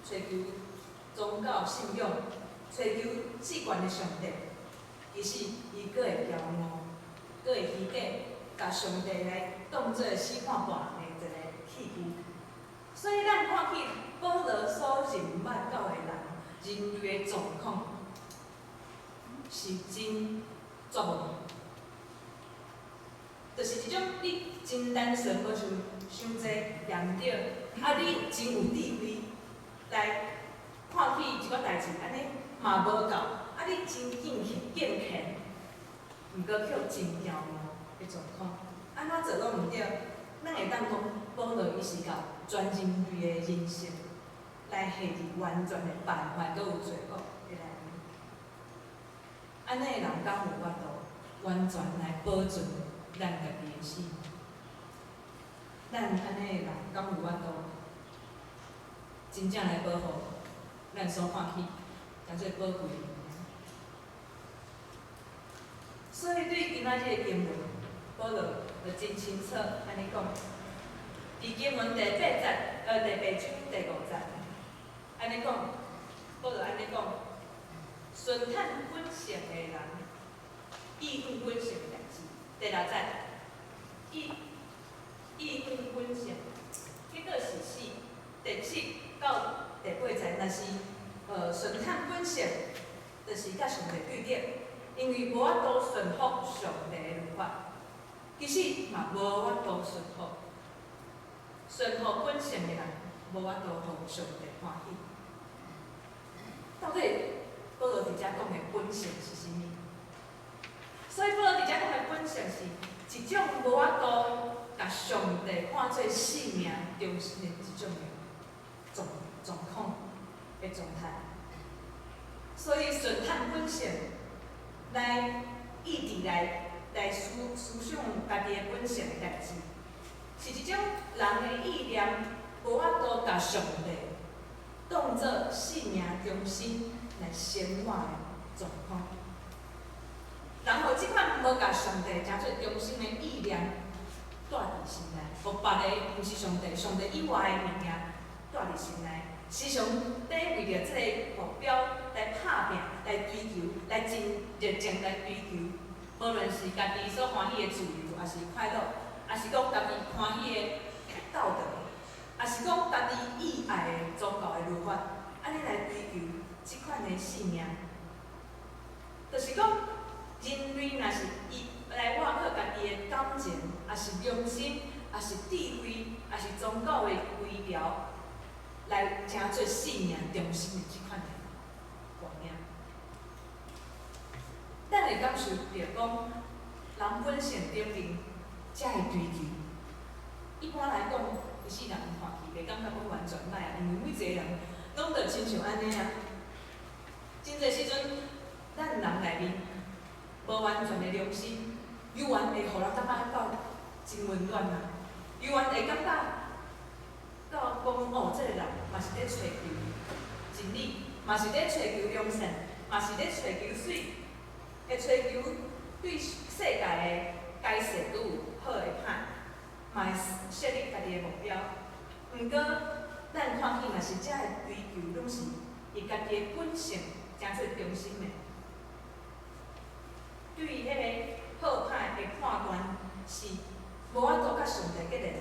揣求宗教信仰，揣求至懸的上帝，其實伊閣會驕傲，閣會虛假，共上帝來當做死看破人的一個器具。所以咱看見保羅所認捌到的人，人類的狀況是真絕望，就是一種你真單純，無想傷濟嚴重，啊你真有智慧來看起一寡代誌，按呢嘛無夠，啊你真敬虔，毋過卻真驕傲的狀況，按怎做攏毋對。咱會當講保羅伊是共全人類的人性來陷佇完全的敗壞，閣有罪惡的內面。按呢的人敢有法度完全來保存咱家己的性命？咱按呢的人敢有法度真正來保護咱所看起誠做寶貴的物件？所以對今仔日的經文，保羅就真清楚按呢講。佇經文第八節，第八章第五節，按呢講，保羅按呢講，順坦本性的人，意向本性的代誌。第六節，意向本性，結果是死。第七到第八節，若是順坦本性，就是佮上帝對立，因為無法度順服上帝的律法，其實嘛無法度順服。順服本性的人，無法度予上帝歡喜。到底保羅佇遮講的本性是啥物？所以保羅佇遮講的本性是一種無法度共上帝看做性命中心的一種的狀況的狀態。所以順坦本性來意志來思想家己的本性的代誌，是一種人的意念無法度共上帝當做性命中心來生活的狀況。人予這款無共上帝成做中心的意念帶佇心內，予別个毋是上帝，上帝以外的物件帶佇心內，時常咧為著這个目標來拍拚、來追求、來真熱情來追求，無論是家己所歡喜的自由，抑是快樂，抑是講家己歡喜的道德，抑是講家己意愛的宗教的律法，按呢來追求這款的性命，就是講人類若是伊來倚靠家己的感情，抑是良心，抑是智慧，抑是宗教的規條，來成做性命中心的這款的觀念。咱會感受著講，人本性頂面才會追求。一般來講，其實人看去袂感覺講完全歹啊，因為每一個人攏著親像按呢啊。真濟時陣，咱人內面無完全的良心，猶原會予人感覺到真溫暖啊，猶原會感覺到講哦，這個人嘛是咧揣求真理，嘛是咧揣求良善，嘛是咧揣求媠，會揣求對世界的解釋閣有好的歹，嘛會設立家己的目標。毋過，咱看起若是這个追求，攏是以家己的本性成做中心的，對彼个好歹的判斷是無法度佮上帝結連的。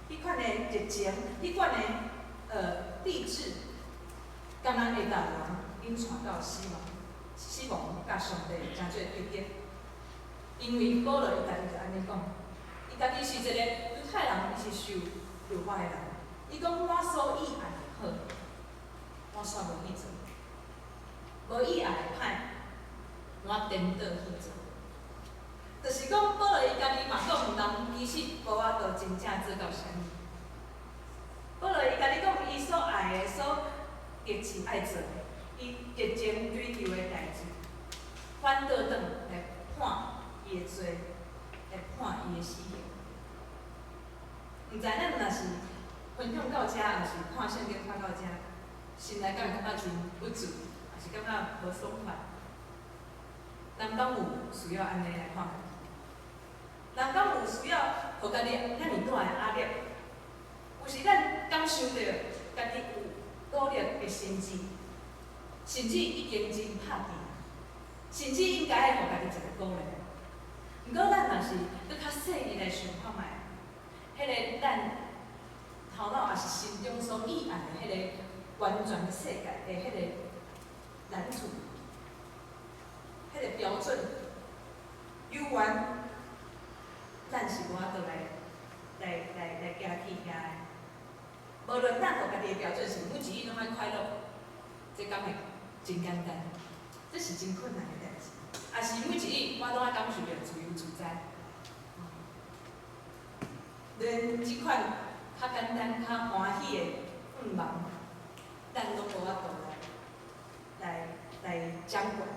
彼款的熱情，彼款的勵志，敢若會共人引帶到死亡，死亡佮上帝成做對立。因為保羅伊家己就按呢講，伊家己是一個猶太人，伊是受律法的人。伊講我所意愛的好，我煞無去做；無意愛的歹，我顛倒去做。就是講，保羅伊家己嘛講，人其實無法度真正做到啥物。保羅伊家己講，伊所愛的、所熱情愛做的，伊熱情追求的代誌，反倒轉來判伊的罪，來判死刑。毋知咱若是分享到遮，抑是看圣经看到遮，心內敢會感覺真鬱卒，抑是感覺無爽快？人敢有需要按呢來看家己？人敢有需要予家己遐爾大的壓力？有時咱感受著家己有努力的心志，甚至已經真拍拼，甚至應該愛予家己一个鼓勵。毋過咱若是閣較細膩來想看覓，彼个咱頭腦抑是心中所意愛的彼个完全世界的彼个難處，彼个標準，猶原咱是無法度來行去遐的。無論咱予家己的標準是每一日攏愛快樂，這敢會真簡單？這是真困難的代誌。抑是每一日我攏愛感受著自由自在。連這款較簡單、較歡喜的願望，咱攏無法度來掌管。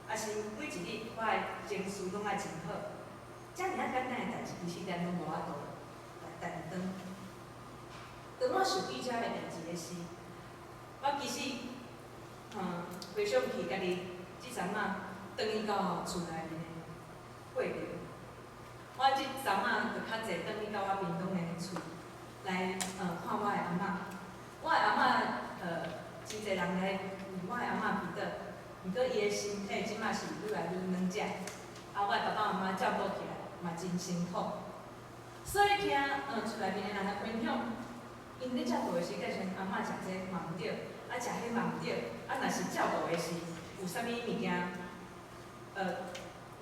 抑是每一日我的情緒攏愛真好，遮爾仔簡單的代誌，其實咱攏無法度來擔當。當我想起這个代誌的時，我其實，回想起家己這陣仔轉去到厝內面的過程，我這陣仔就較濟轉去到我屏東的厝來，看我的阿嬤。我的阿嬤，真濟人來為我的阿嬤祈禱，毋過伊的身體這馬是愈來愈軟弱，啊，我的爸爸媽媽照顧起來嘛真辛苦。所以聽厝內面的人來分享，𪜶咧照顧的時間，阿嬤食這嘛毋對，啊食彼嘛毋對，啊若是照顧的時，有啥物物件，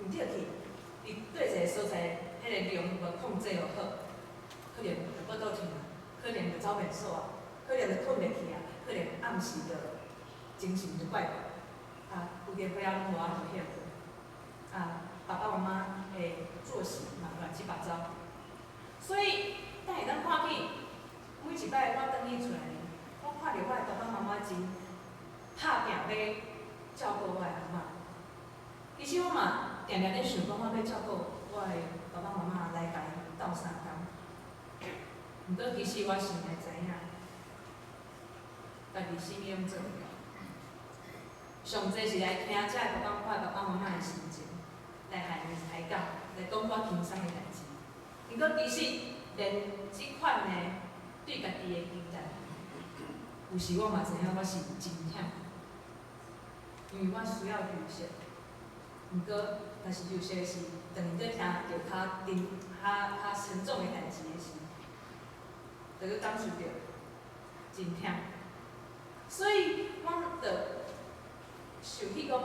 毋對去，伊對一个所在，彼个量無控制予好，可能就腹肚疼啊，可能就走便所啊，可能就睏袂去啊，可能暗時就精神就怪怪，啊，規家伙仔攏無法度歇睏，啊，爸爸媽媽的作息嘛亂七八糟，所以咱會當看見，每一擺我轉去厝內面，我看著我的爸爸媽媽真拍拼欲照顧我的阿嬤。其實我嘛定定咧想講，我欲照顧我的爸爸媽媽來共𪜶鬥相共。毋過其實我心內知影，家己啥物攏做袂到。上濟是來聽這个爸爸我的爸爸媽媽的心情，來和𪜶開講，來講較輕鬆的代誌。毋過其實連這款的對家己的期待，有時我嘛知影我是真忝，因為我需要休息。毋過，若是休息時，當𪜶咧聽著較沉、較沉重的代誌的時，就閣感受著真忝。所以，我就想起講，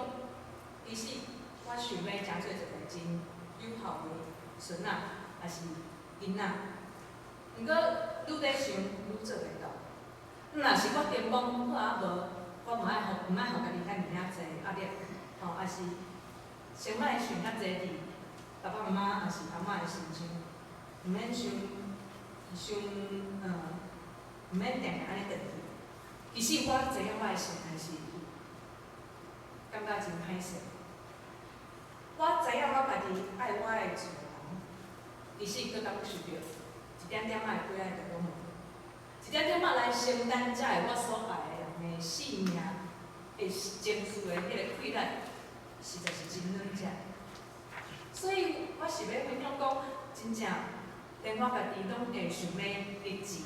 其實我想欲成做一個真有效的孫仔，抑是囡仔。毋過，愈咧想，愈做袂到。若是我肩膀好啊無，我嘛愛予，毋愛予家己遐爾仔濟壓力，吼，抑是先莫想遐濟佇爸爸媽媽抑是阿嬤的身上，毋免傷傷毋免定定按呢轉去。其實我知影我的心內是有感覺真歹勢。我知影我家己愛我的厝的人，其實閣感受著一點點仔的悲哀就攏無，一點點仔來承擔這个我所愛的人的性命的情緒的彼個氣力，實在是真軟弱。所以我是欲分享講，真正連我家己攏會想欲立志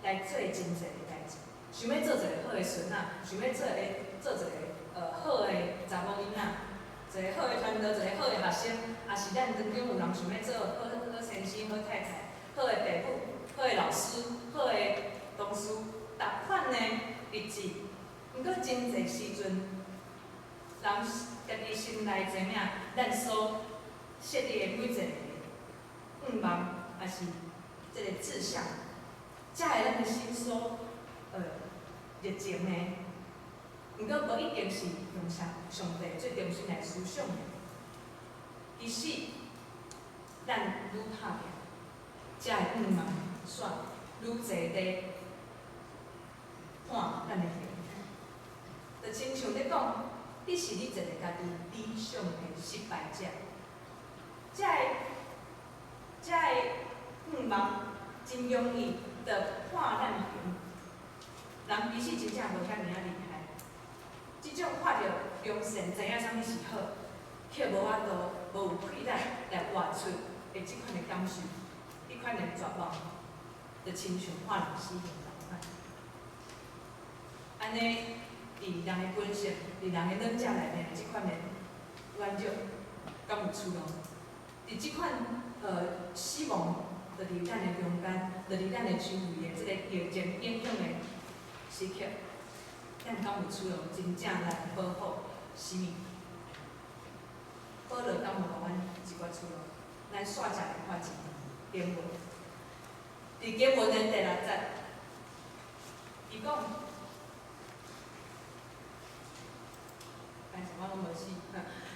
來做真濟的代誌，想欲做一个好的孫仔，想欲做一个好的查某囡仔，一个好的傳道，一个好的學生，抑是咱當中有人想欲做好好先生、好太太、好的爸母、好的老師、好的同事，逐款的立志。毋過真濟時陣，人家己心內知影，咱所設立的每一個願望，抑是這個志向，才會咱的心所熱情的。毋過無一定是用上帝最中心來思想的。其實，咱愈拍拼，才會願望煞愈濟咧看咱的行。就親像咧講，你是你一個家己理想的失敗者。這个这个愿望真容易就破咱形，人其实真正无遐尔仔厉害。这种看著良善，知影啥物是好，却无法度无有气力来活出的这款的感受，彼款的绝望，就亲像判人死刑仝款。按呢，伫人的本性，伫人的软弱内面的这款的软弱，敢有出路？伫这款死亡，就伫咱的中间，就伫咱的周围的这个疫情影响的时刻，咱敢有出路真正来保护生命？保罗敢有予阮一寡出路？咱煞食来看一段经文，伫经文的第六节，伊讲，但是我拢无死。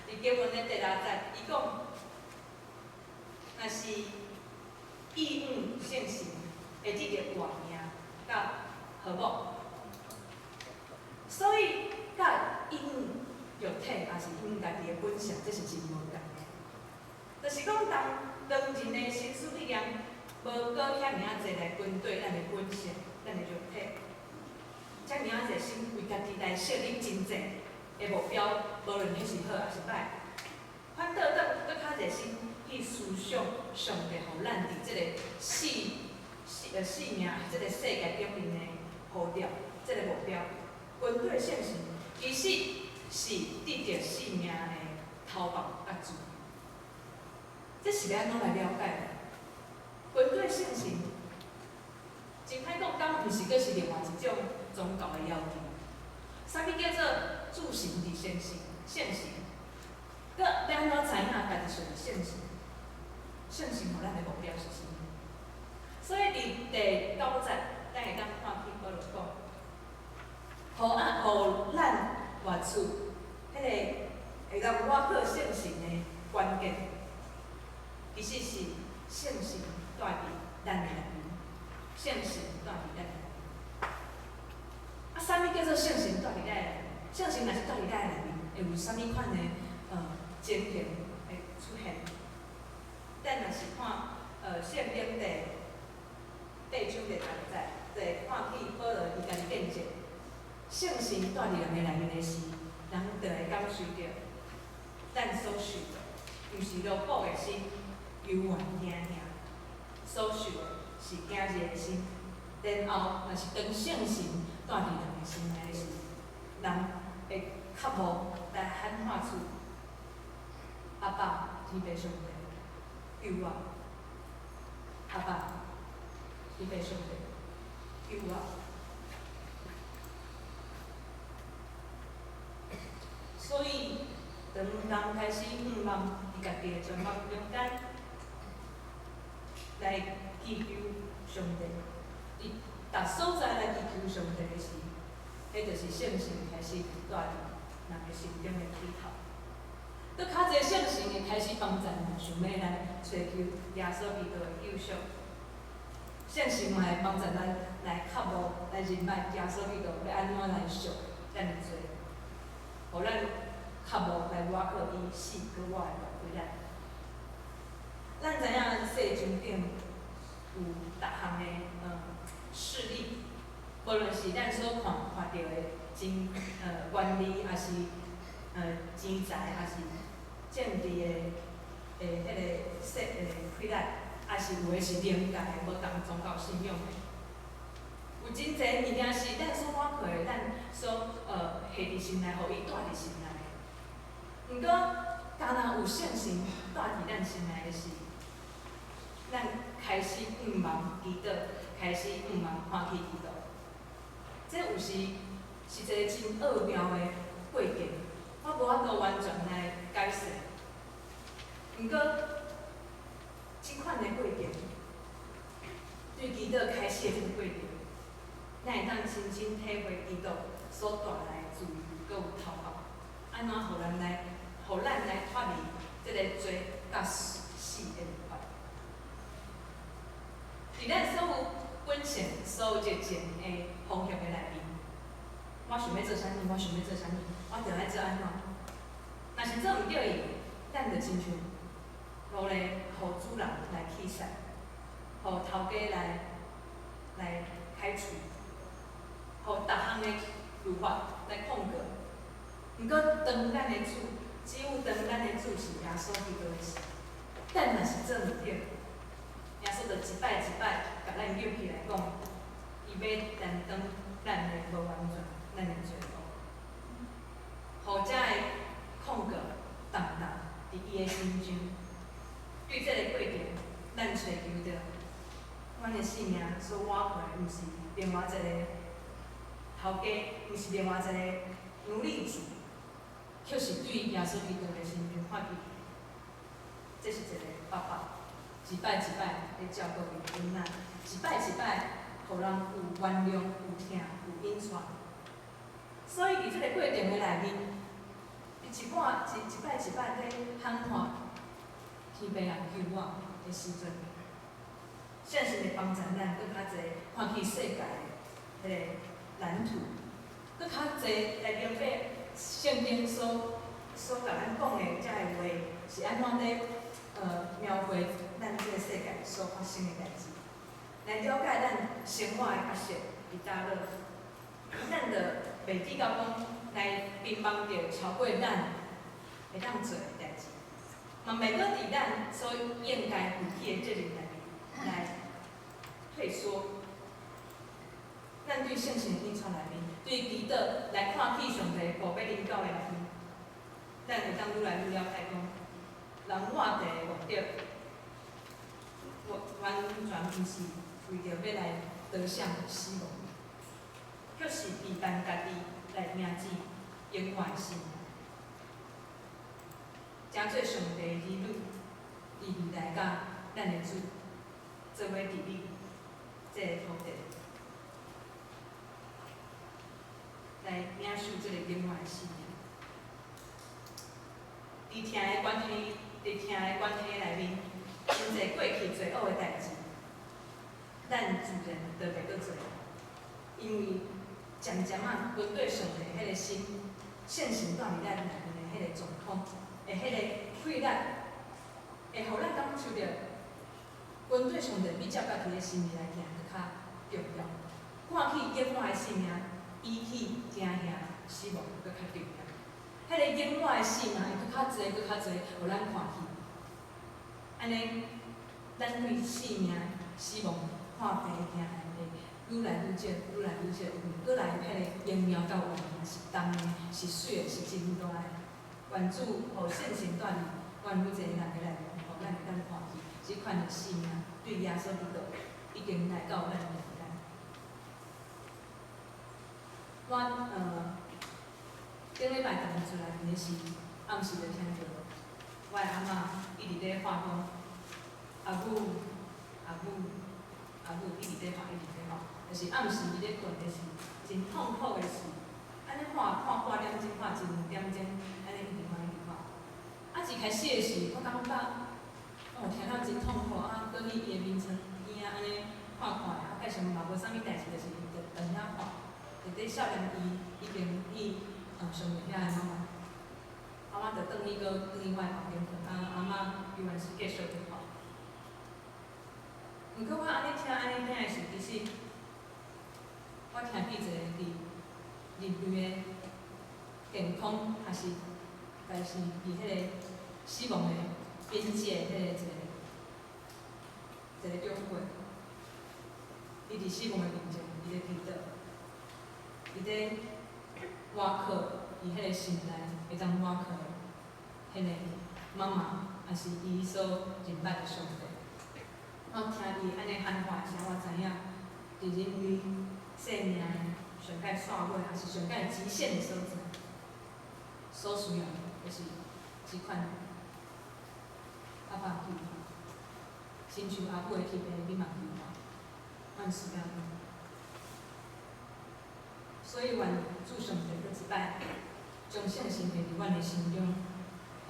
伫经文的第六节，伊讲，若是义务圣神，会得著活命佮和睦，所以佮义务肉体抑是阮家己的本性，这是真无仝的。就是讲，当当人的心思意念无阁遐尔仔济来军对咱的本性、咱的肉体，遮尔仔济心为家己来设立真济的目标，无论彼是好抑是歹，反倒转阁较热心去思想上帝予咱伫这个生命这个世界顶面的呼召，这个目标，军队圣神其实是得著生命的投放佮自由。这是欲按怎来了解？军队圣神，真歹讲，敢毋是阁是另外一种宗教的要求？啥物叫做主神伫圣神？圣神，阁欲按怎知影家己属于圣神？圣神予咱的目标是啥物？所以伫第九节，咱会当看见保罗讲，予咱活出彼个会当倚靠圣神的关键，其实是圣神住伫咱的内面，圣神住伫咱的内面。啊，啥物叫做圣神住伫咱的内面？圣神若是住伫咱的内面，会有啥物款的情形会出现？咱若是看圣经第八章第十节，就会看见保罗伊家己见证，圣神住伫人的内面的时，人就会感受著咱所受的，毋是奴仆的心，犹原惊吓，所受的是囝儿的心。然后，若是当圣神住伫人的心内的时，人会渴慕来喊喊出：阿爸，天父上帝，救我！阿爸，天父上帝，救我！所以，当人开始向望伫家己的绝望中间来祈求上帝，伫逐所在来祈求上帝的时，彼就是圣神开始住伫人的心中的起头。阁较济圣神会开始帮助人，想欲来揣求耶稣基督的救赎。圣神嘛会帮助咱来渴慕、来认捌耶稣基督欲按怎来赎咱的罪，予咱渴慕来倚靠伊死阁活来回咱。咱知影世上顶有逐项的势力，无论是咱所看看著的真权力，抑是钱财，抑是政治的彼个气力，抑是有的是灵界的无仝宗教信仰的。有真济物件是咱所倚靠的，咱所下伫心内，予伊住伫心内的。毋过，敢若有圣神住伫咱心内的时，咱开始向望祈祷，开始向望欢喜祈祷。这有时是一个真奥妙的过程，我无法度完全来解释。毋过，这款的过程，对祈祷开始的这个过程，咱会当亲身体会祈祷所带来的自由，阁有投放，按怎予咱来脱离这个罪佮死的律法。伫咱所有本性、所有热情的方向的内面，我想欲做啥物，我想欲做啥物，我著爱做按怎。若是做毋著伊，咱就亲像奴隶予主人来驱使。予头家來開除，予逐項的律法來控告。毋過當咱的主，只有當咱的主是耶穌基督的時，咱若是做毋著，耶穌就一擺一擺共咱揪起來講，伊欲擔當咱的無完全，咱的罪惡，予這个控告重重佇伊的身上。對這個過程，咱揣求著，阮的性命所倚靠的，毋是另外一個頭家，毋是另外一個奴隸主，卻是對耶穌基督的身上看見，這是一個爸爸，一擺一擺咧照顧伊的囡仔，一擺一擺，予人有原諒、有疼、有引帶。所以佇這個過程的內面，伊一擺一一擺一擺咧喊喊，天父啊救我的時陣，聖神會幫助咱閣較濟看見世界的彼個藍圖，閣較濟來明白聖經所共咱講的這个話是按怎咧描繪咱這個世界所發生的代誌，來了解咱生活的角色佇佗落，咱就袂至到講來貧茫著超過咱會當做的代誌，嘛袂閣佇咱所應該負起的責任內面來退縮。咱對聖神的引帶內面，對祈禱來看見上帝五百零九的內面，咱會當愈來愈了解講，人活佇的目的，完全毋是為著欲來逃向死亡，卻是陪伴家己來迎接永遠的生命，成做上帝的兒女，佇未來佮咱的主做伙佇你這个土地，來領受這个永遠的生命。佇疼的關係，佇疼的關係內面，真濟過去罪惡的代誌，咱自然就袂閣做，因為漸漸仔，跟對上帝彼个心，聖神住佇咱內面的彼個狀況，的彼個氣力，會予咱感受著，跟對上帝比照家己的心意來行，閣較重要。看起永遠的生命，比起驚嚇死亡閣較重要。彼个永遠的生命會閣較濟、閣較濟，予咱看去。按呢，咱對生命、死亡看病驚的會愈來愈少，愈來愈少，因為閣來彼個榮耀佮完全是重的，是媠的，是真大的。願主予聖神住佇阮每一個人的內面，予咱會當看見這款的生命對耶穌基督已經來到咱中間。我頂禮拜佇厝內面的時，暗時就聽著我的阿嬤一直咧喊講：阿母，阿母，阿母，一直咧喊，一直咧喊。就是暗時伊咧睏的時，真痛苦的時，按呢喊喊半點鐘，喊一兩點鐘，按呢一直喊一直喊。啊，一開始的時，我感覺哦，聽了真痛苦啊，閣去伊的眠床邊仔按呢看看，啊，蓋上嘛無啥物代誌，就是就踮遐看，就佇少年伊已經去上帝遐的媽媽，啊，我就轉去閣轉去我的房間睏，啊，阿嬤猶原是繼續佇喊。毋過我按呢聽按呢聽的時，其實我聽見一個佇人類的健康，抑是但是佇彼個死亡的邊界，彼個一個長輩，伊佇死亡的面前，伊咧祈禱，伊咧倚靠伊彼個心內會當倚靠彼個媽媽，抑是伊所認捌的上帝。我聽伊按呢喊話的時，我知影，佇人類生命上蓋煞尾，抑是上蓋極限的所在，所需要的就是這款阿爸救我，親像阿母的天父，你嘛救我，阮需要你。所以願主上帝閣一擺，將聖神下佇阮的心中，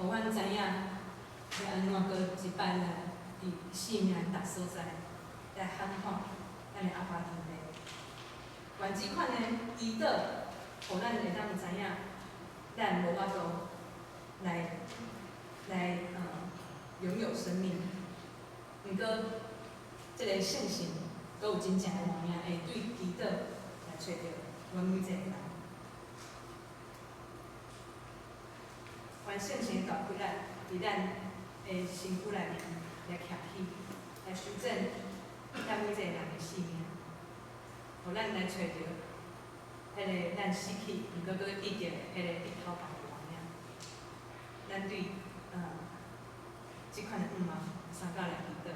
予阮知影欲按怎閣一擺來佇生命的逐所在來喊喊咱的阿爸天父。願這款的祈禱，予咱會當知影，咱無法度來擁有生命。毋過，這个聖神，閣有真正的活命，會對祈禱來揣著阮每一个人。願聖神大氣力佇咱的身軀內面來徛起，來修整咱每一個人的性命，予咱來揣著彼个咱死去，毋過閣記著彼个日頭房的活命。咱對這款的願望，相佮來祈禱。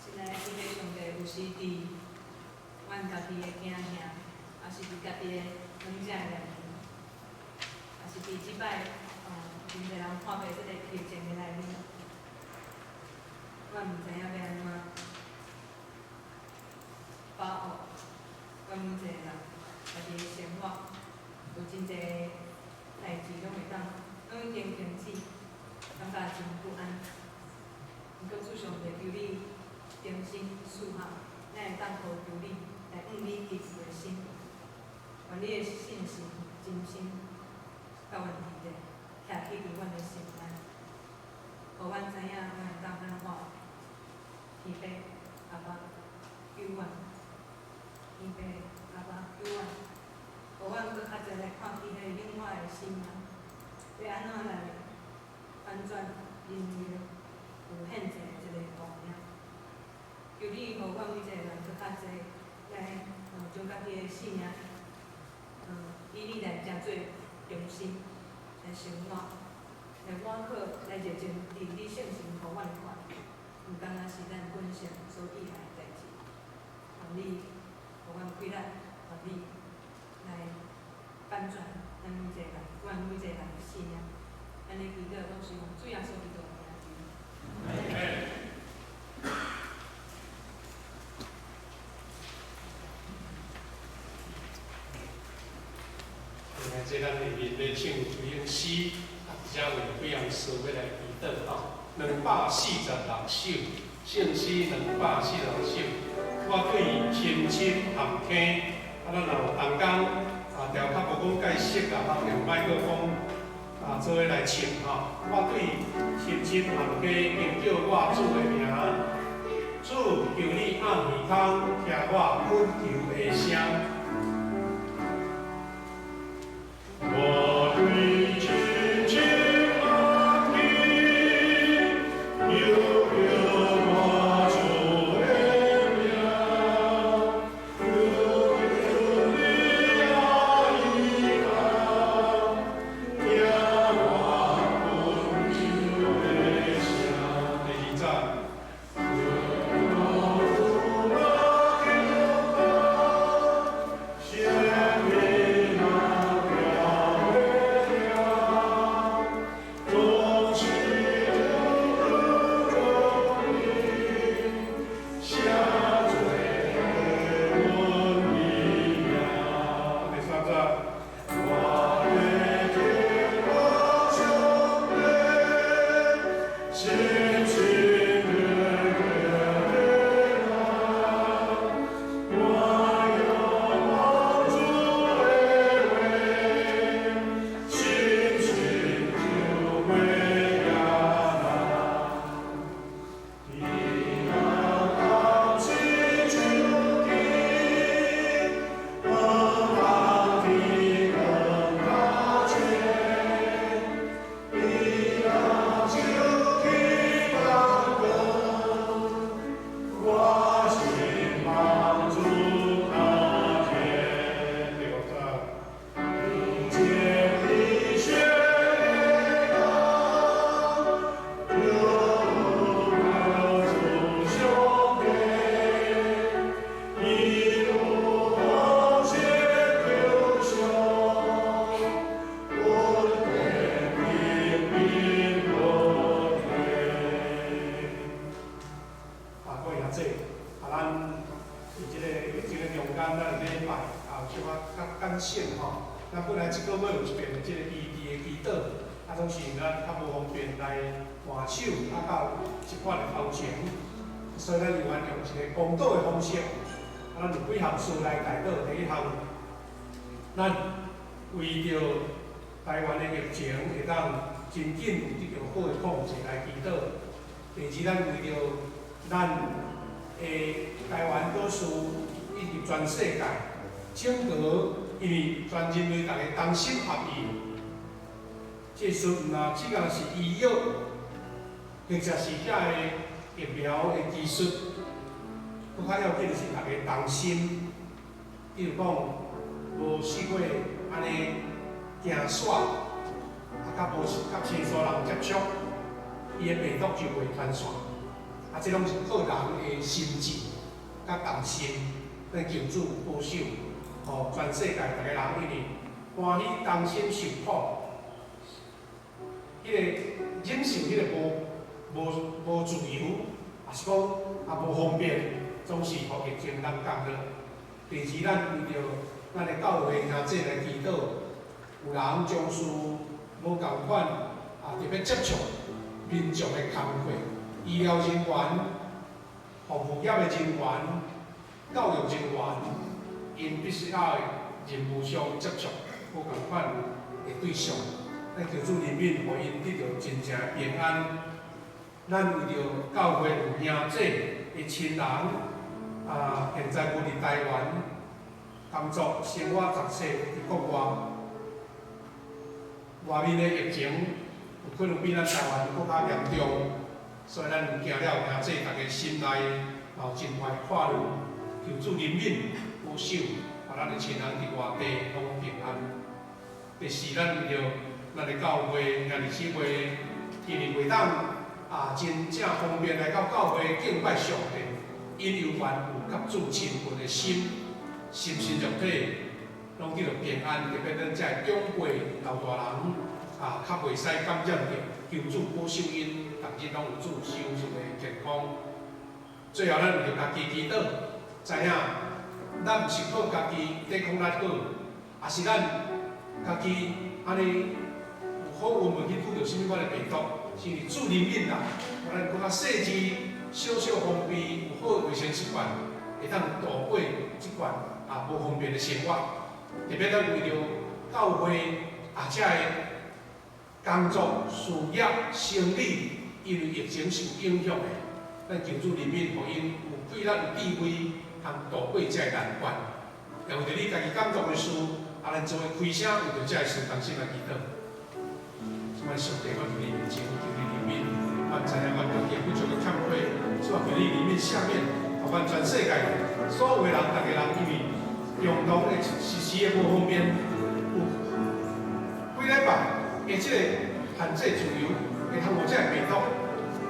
親愛的天父上帝，有時佇阮家己的囝兄，抑是佇家己的软者的內面，抑是佇這擺真濟人看病這个疫情的內面，阮毋知影欲按怎把握阮每一个人家己的生活，有真濟代誌攏會當，攏已經停止，感覺真不安。毋過主上帝求你重新賜下，咱會當呼求你，來向你祈求的心，願你的信心、真心，佮阮佇咧，徛起佇阮的心內，予阮知影，阮會當按怎天父阿爸救阮，天父阿爸救阮，予阮閣較濟來看見彼个永遠的生命，欲按怎來翻轉人類有現在的這个光明。求你予阮每一个人閣較濟來，將家己的性命，以你來成做中心，來生活，來倚靠，來熱情佇你聖神予阮的權力，毋敢若是咱本性所意愛的代誌。願你予阮氣力，願你來翻轉咱每一個人，阮每一個人的性命。按呢祈禱攏是奉主耶穌基督的名求。這咱下面欲唱回應詩，啊，而且有幾項事欲來祈禱吼。246首，聖詩246首。我對深深陷坑，啊，咱若有同工啊，調較無講介熟啊，通用麥克風啊，做伙來唱吼。我對深深陷坑，求叫我主的名，主求你暗耳空聽我懇求的聲。我對深深陷坑，求叫我主的名，求求你暗耳空聽我懇求的聲。第二節。所以咱犹原用一个公道的方式，啊，咱有幾項事來代禱。第一項，咱為著台灣的疫情會當真緊有得著好的控制來祈禱。第二，咱為著咱的台灣島嶼以及全世界整個，因為全人類逐家同心合意，這術毋若只干是醫藥，或者是遐个疫苗的技術，閣較要緊是逐家同心。比如講，無試過按呢行煞，啊，較無佮生疏人接觸，伊的病毒就袂傳染。啊，這攏是靠人的心智佮同心，來求主保守，予全世界逐家人因為歡喜同心受苦，彼个忍受彼个無自由，抑是講也無方便，總是予疫情人降落。第二，咱為著咱的教會兄弟來祈禱，有人從事無仝款啊，特別接觸民眾的工課，醫療人員、服務業的人員、教育人員，𪜶必須愛任務上接觸無仝款的對象，咱求主憐憫，予𪜶得著真正的平安。咱為著教會有兄弟的親人，啊，現在無佇台灣工作、生活、讀冊佇國外，外面的疫情有可能比咱台灣閣較嚴重，所以咱驚了兄弟逐家心內嘛有真大的掛慮，求主憐憫保守，予咱的親人佇外地攏平安。第四，咱為著咱的教會兄弟姊妹，因為袂當啊真正方便來到教會敬拜上帝，𪜶猶原有佮主親近的心，心身肉體攏得著平安。特別咱遮的長輩老大人啊，較袂使感染著，求主保守𪜶，逐日攏有主賞賜的健康。最後，咱為著家己祈禱，知影咱毋是靠家己抵抗力好，抑是咱家己按呢有好運袂去拄著啥物款的病毒，是因為主憐憫啦，予咱閣較細緻、小小防備，有好的衛生習慣，會當度過這款啊無方便的生活。特別咱為著教會啊，遮的工作、事業、生理，因為疫情受影響的，咱求主憐憫，予𪜶有氣力、有智慧，通度過這个難關。也為著你家己感動的事，啊，咱做伙開聲，為著這个事同心來祈禱。這擺上帝，我佇你面前求你憐憫，阮知影阮家己不足的欠缺，主啊，求你憐憫赦免，予阮全世界所有的人，逐家人，因為共同的實時的無方便，有幾禮拜的這個限制自由，會通予這個病毒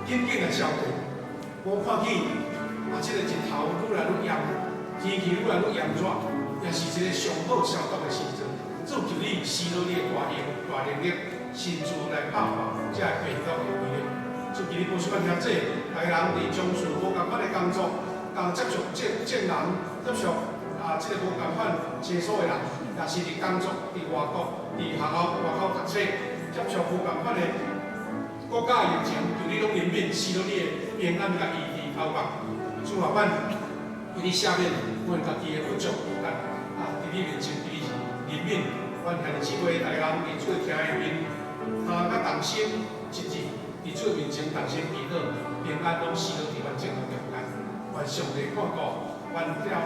緊緊來消退。我看見啊，這個日頭愈來愈炎，天氣愈來愈炎熱，也是一個上好消毒的時陣。主求你施予你的大能、大能力，親自來拍破這個病毒的威力。主求你保守阮兄弟，逐家人佇從事無仝款的工作，共接觸正正人，接觸啊，這個無仝款接觸的人，也是佇工作、佇外國、佇學校外口讀冊，接觸無仝款的國家疫情，求你攏憐憫，施予你的平安佮醫治頭殼。主啊，阮求你赦免阮家己的不足，但啊，佇你面前，求你憐憫，阮兄弟姊妹逐家人佇主的聽的面，啊，佮同心一致，佇主的面前同心祈禱，平安攏施予佇阮眾人中間。願上帝看顧，阮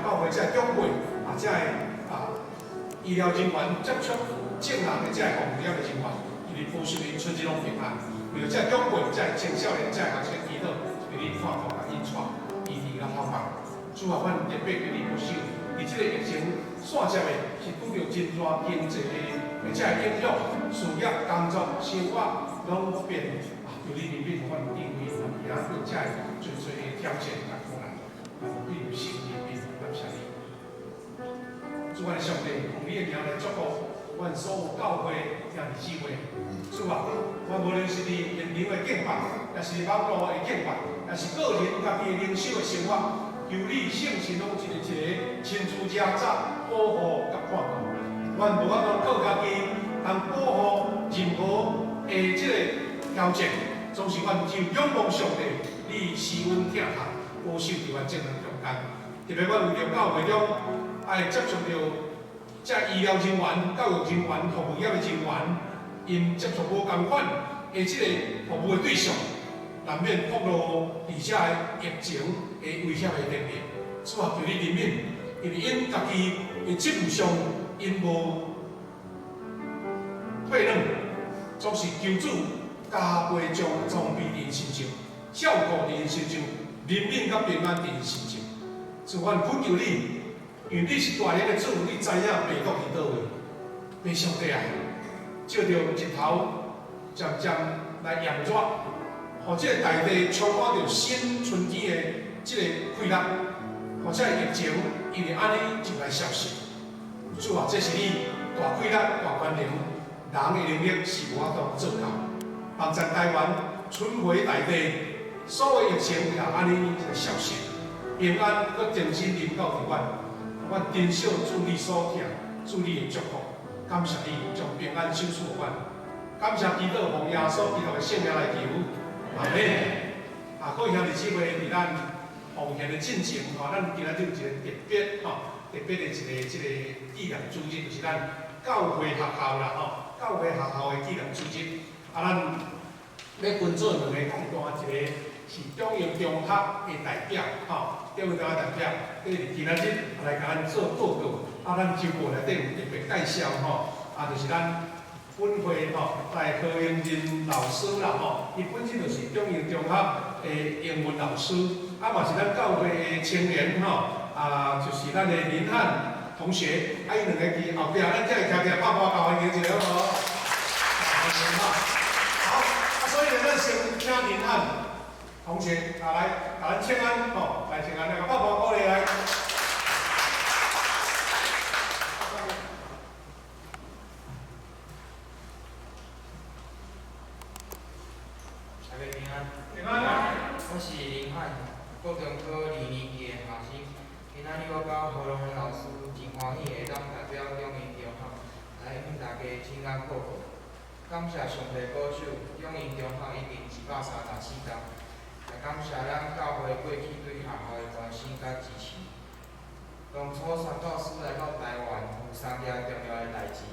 教會這個長輩啊，這個啊醫療人員接觸眾人的這個防護業的人員，求你保守𪜶出入攏平安。為著這個長輩、這個青少年、這個學生祈禱，求你看顧共𪜶帶醫治佮頭殼。主啊，阮特別求你保守，佇這個疫情紲接的是拄著真大經濟的這個影響，事業、工作、生活攏不便啊！求你憐憫，予阮有智慧，通行過這個濟濟的挑戰佮苦難，啊，對有心憐憫，感謝你。主阮的上帝，奉你的名來祝福阮所有教會兄弟姊妹。主啊，阮無論是佇現場的敬拜，抑是網路的敬拜，抑是個人家己的靈修的生活，求你聖神攏一個一個親自遮罩保護佮看顧。阮無法度靠家己通保護任何的這個挑戰，總是阮只有仰望上帝，你施恩疼痛，保守佇阮眾人中間。特別阮為著教會中愛接觸著這醫療人員、教育人員、服務業的人員， 𪜶接觸無仝款的這個服務的對象，難免暴露佇遮的疫情的威脅的頂面。主啊，求你憐憫，因為𪜶家己的職務上，𪜶無退讓，總是求主加倍將裝備佇𪜶身上，照顧佇𪜶身上，憐憫佮平安佇𪜶身上。主，阮懇求你，因為你是大能的主，你知影病毒佇佗位。父上帝啊，借著日頭漸漸來炎熱，予這个大地充滿著新春天的這个快樂，予這个疫情因為按呢就來消失。主啊，這是你大氣力、大權能，人的能力是無法度做到。幫助台灣春回大地，所有疫情也按呢來消失，平安閣重新臨到佇阮，阮珍惜主你所疼，主你的祝福，感謝你將平安賞賜予阮，感謝祈禱奉耶穌基督的聖名來求，阿們。啊，各位兄弟姊妹，佇咱奉獻的進前，吼，咱今仔日有一個特別吼，特別的一個這個紀念主日，就是咱教會學校啦，吼，教會學校的紀念主日。啊，咱欲分做兩個講段，一個是中英中學的代表，吼，中英中學代表，佇今仔日來共咱做報告。啊，咱週報內底有特別介紹，吼，啊，就是咱本會吼，來何英仁老師啦，吼，伊本身就是中英中學的英文老師，啊，嘛是咱教會的青年，吼，啊，就是咱的林漢同學，啊，𪜶兩个佇後壁，咱遮會徛徛拍破交歡迎一下好無？歡迎吼。好，啊，所以呢，咱先請林漢同學啊來，共咱請安，吼，來請安，來共拍破鼓勵來。大家平安。平安。我是林漢，國中科二年級的學生。今仔日我佮何龍老師真歡喜會當代表中英中學來向大家請安報告。感謝上帝保守，中英中學已經134冬。也感謝咱教會過去對學校的關心佮支持。當初宣教師來到台灣，有三件重要的代誌：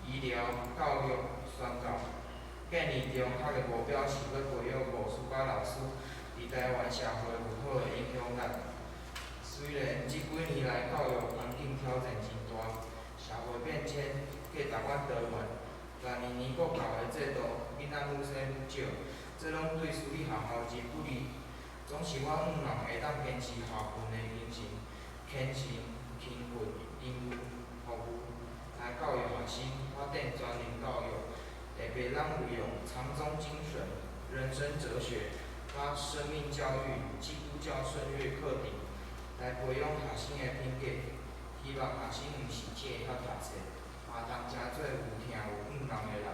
醫療、教育、宣教。建立中學的目標是欲培育牧師佮老師，佇台灣社會有好的影響力。雖然這幾年來教育環境挑戰真大，社會變遷，價值觀多元，但年年國教的制度，囡仔愈生愈少，這攏對私立學校真不利。總是我向望會當堅持校訓的精神，虔誠、勤奮、仁義、服務，來教育學生，發展全人教育。特別咱有用禪宗精神、人生哲學、佮生命教育、基督教聖樂課程，來培養學生的品格。希望學生毋是只會曉讀冊，嘛通成做有疼有向望的人。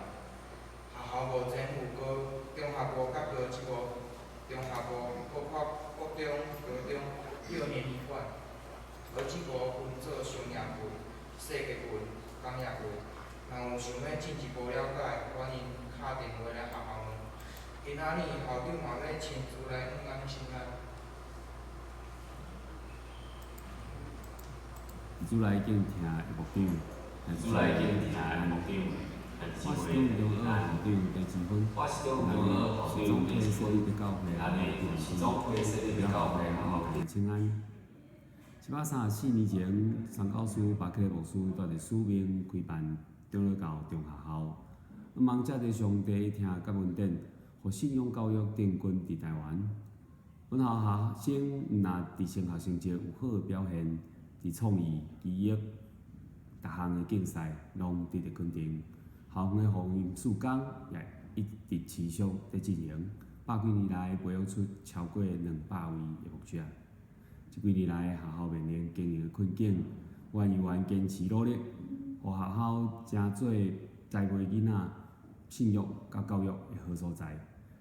學校目前有高中學部佮高職部，中學部包括國中、高中、少年兒館，高職部分做商業部、設計部、工業部。若有想欲進一步了解，歡迎敲電話來學校問。今仔日校長嘛欲親自來向咱請安。主來敬聽的牧長，主來敬聽的牧長，我是中英中學校長鄭志芬，是總體設立的教會的教會學校請安。134年前，宣教師巴克牧師帶著使命開辦長老教中學校，向望藉著上帝的疼佮恩典，予信仰教育定根佇台灣。本校學生毋但佇升學成績有好的表現，佇創意、技藝逐項的競賽攏得著肯定。校方的福音事工也一直持續佇進行，百幾年來培育出超過200位的牧者。這幾年來，學校面臨經營的困境，阮猶原堅持努力，予學校成做栽培囡仔信仰佮教育的好所在。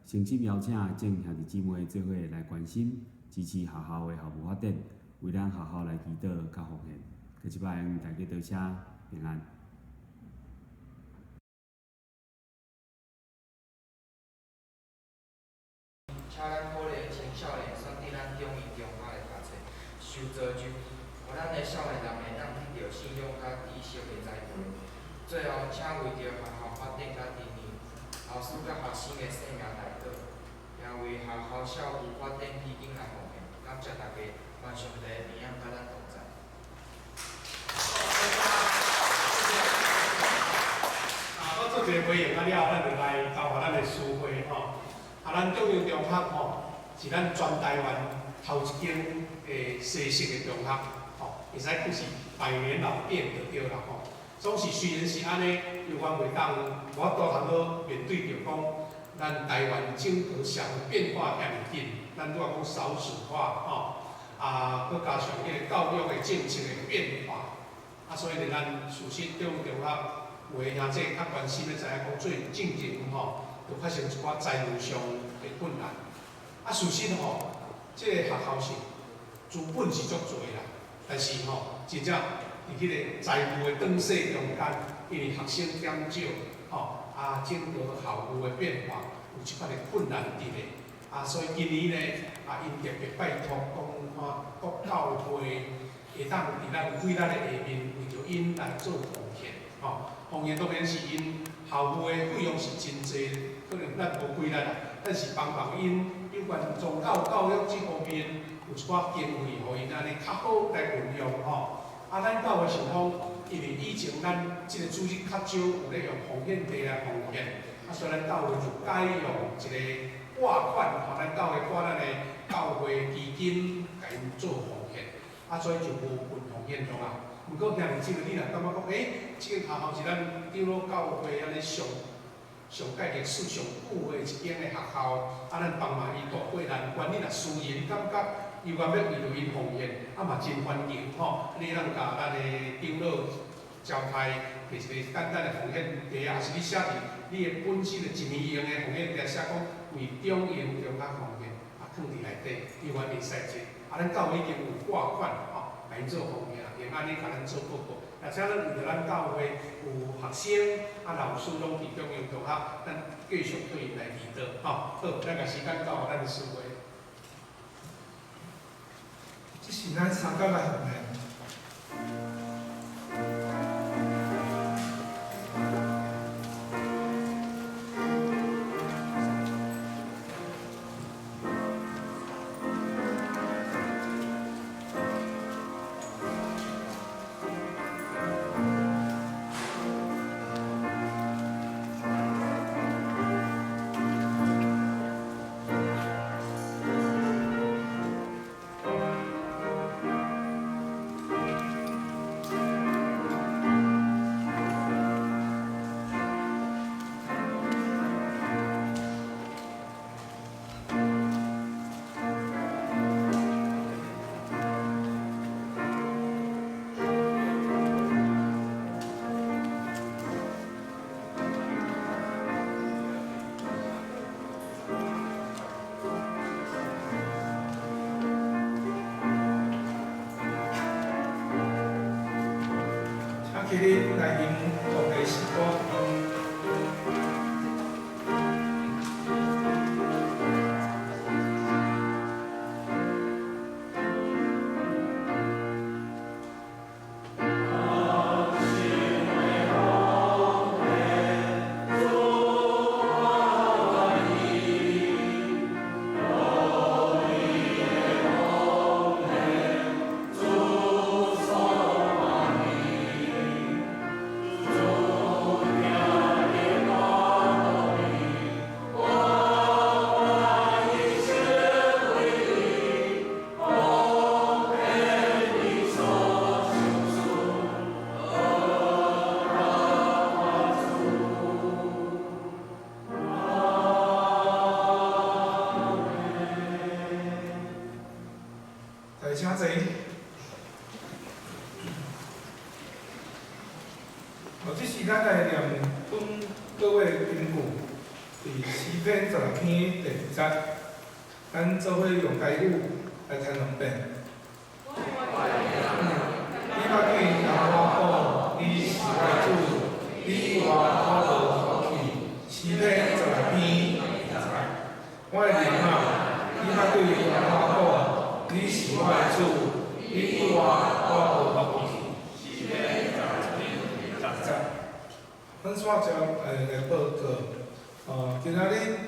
誠心邀請眾兄弟姊妹做伙來關心、支持學校的校務發展，為咱學校來祈禱佮奉獻。閣一擺，大家多謝平安。請咱鼓勵青少年選佇咱中英中學的讀冊，受造就，予咱的少年人會當得著信仰佮知識的栽培。最後，請為著學校發展佮經營，老师佮学生的生命代祷，也为学校校区发展基金来奉献。感谢大家，愿上帝平安佮咱同在。啊，我做一个回应啊了后，咱就来交予咱的司会吼。啊，咱中央中学吼是咱全台湾头一间的西式的中学，吼，会使讲是百年老店就对啦吼。总是虽然是按呢，犹原袂当无法度通好面对著讲，咱台湾整个社会变化遐尔紧，咱拄仔讲少子化吼，啊，阁加上彼个教育的政策的变化，啊，所以呢，咱事实中央中学有的兄弟较关心欲知影讲最进前吼，就发生一寡财务上的困难。啊，事实吼，这个学校是资本是足济啦，但是吼，真正伫彼个财务的转势中间，因为学生减少，吼，啊，整个校务的变化有这款的困难伫咧，啊，所以今年呢，啊，𪜶特别拜托讲看各教会会当伫咱几咱的下面为著𪜶来做奉献，吼，奉献当然是𪜶校务的费用是真济，可能咱无几力啦，但是帮忙𪜶有关宗教教育这方面有一寡经费，予𪜶按呢较好来运用吼。啊，咱教会想讲，因为以前咱这个主日较少有咧用奉献袋来奉献，啊，所以咱教会就改用一个挂款，吼，咱教会挂咱的教会基金，共𪜶做奉献，啊，所以就无分奉献箱啊。毋过兄弟姊妹，你若感觉讲，欸，这间学校是咱长老教会按呢上上盖历史上久的一间的学校，啊，咱帮忙伊渡过难关，你若私人感觉犹原欲为著𪜶奉献，啊嘛真欢迎吼！你通共咱的长老交代，提一个简单的奉献袋，抑是你写伫你的本身的一年用的奉献袋，写讲为中央中学奉献，啊，囥伫内底，犹原会使这。啊，咱教会已经有挂款吼，共𪜶做奉献，用按呢共咱做报告。而且咱为著咱教会有学生啊老师拢伫中央中学，咱继续对𪜶来祈祷吼。好，咱共时间交予咱的司会。这是咱三角来奉献。请起立来吟颂的诗歌。大家请坐。哦，这时咱来念本各位金句，伫诗篇16篇第二节，咱做伙用台语来听两遍。你捌对耶和华讲，你是我的主，你予我我无福气。诗篇16篇第二节，我的灵啊，你捌对耶和华讲，你是我的主，你予我我无福气。诗篇16篇第二节。咱煞将来报告，今仔日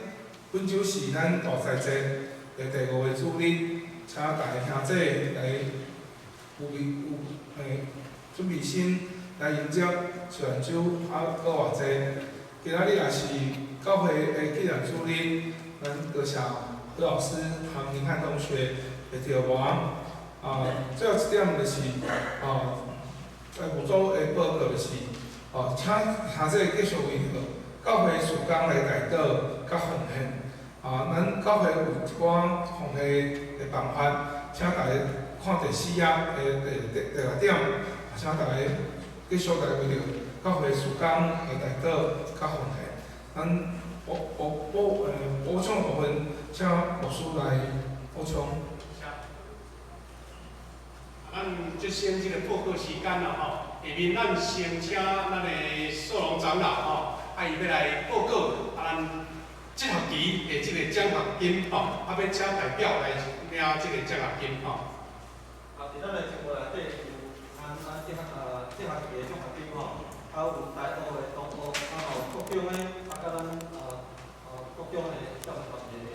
本周是咱大斋节的第五个主日，请大家兄弟来预备预准备心来迎接受难周啊，阁偌济。今仔日也是教会的纪念主日，咱多谢何老师和林汉同学的提拔。啊，最后一点就是，在五组的报告就是，请兄弟继续为著教会事工来代祷佮奉献。啊，咱教会有一寡奉献的办法，请大家看第四页的第六点，请大家继续来为著教会事工来代祷佮奉献。咱补充部分，请牧师来补充。咱节省这个报告时间啦吼，下面咱先请咱的素龙长老吼，啊，伊欲来报告啊，咱这学期的这个奖学金吼，啊，欲请代表来领这个奖学金吼。啊，伫咱的节目内底有咱这学期的奖学金吼，啊有大学的、中学，啊有国中的，啊佮咱国中的教育团体的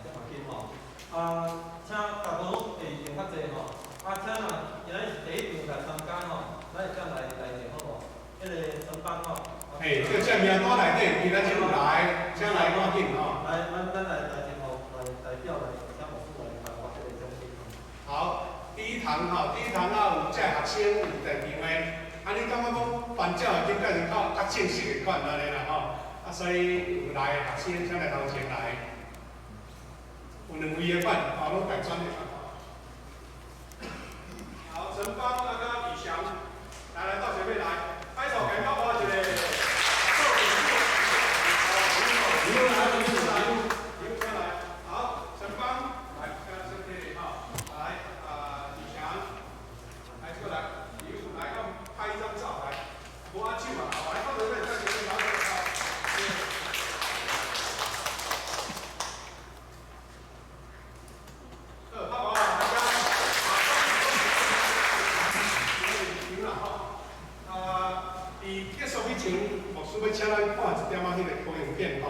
奖学金吼。啊，请大家拢会用较济吼。啊，请若今仔日是第一场来参加吼，咱会当来者好无？彼个陈邦吼。嘿，这这名单内底，今仔日有来，请来赶紧吼。来，咱来者吼，来代表来，请牧师来颁发这个奖金吼。好，第一堂吼，第一堂啊有这学生有在场的，啊你感觉讲颁奖学金敢是较较正式的款按呢啦吼？啊，所以有来的学生请来头前来，有两位的款，吼，拢大专的。好，陈邦啊，佮李翔，来到前面来，拍手给高华一个。好，陈邦，来，先贴哈，来啊，李翔，来过来，礼物来，我们拍一张照来，无握手嘛，来，到前面，到前面，来，好，好，好，大家。啊，伫结束以前，牧师欲请咱看一点仔彼个投影片吼，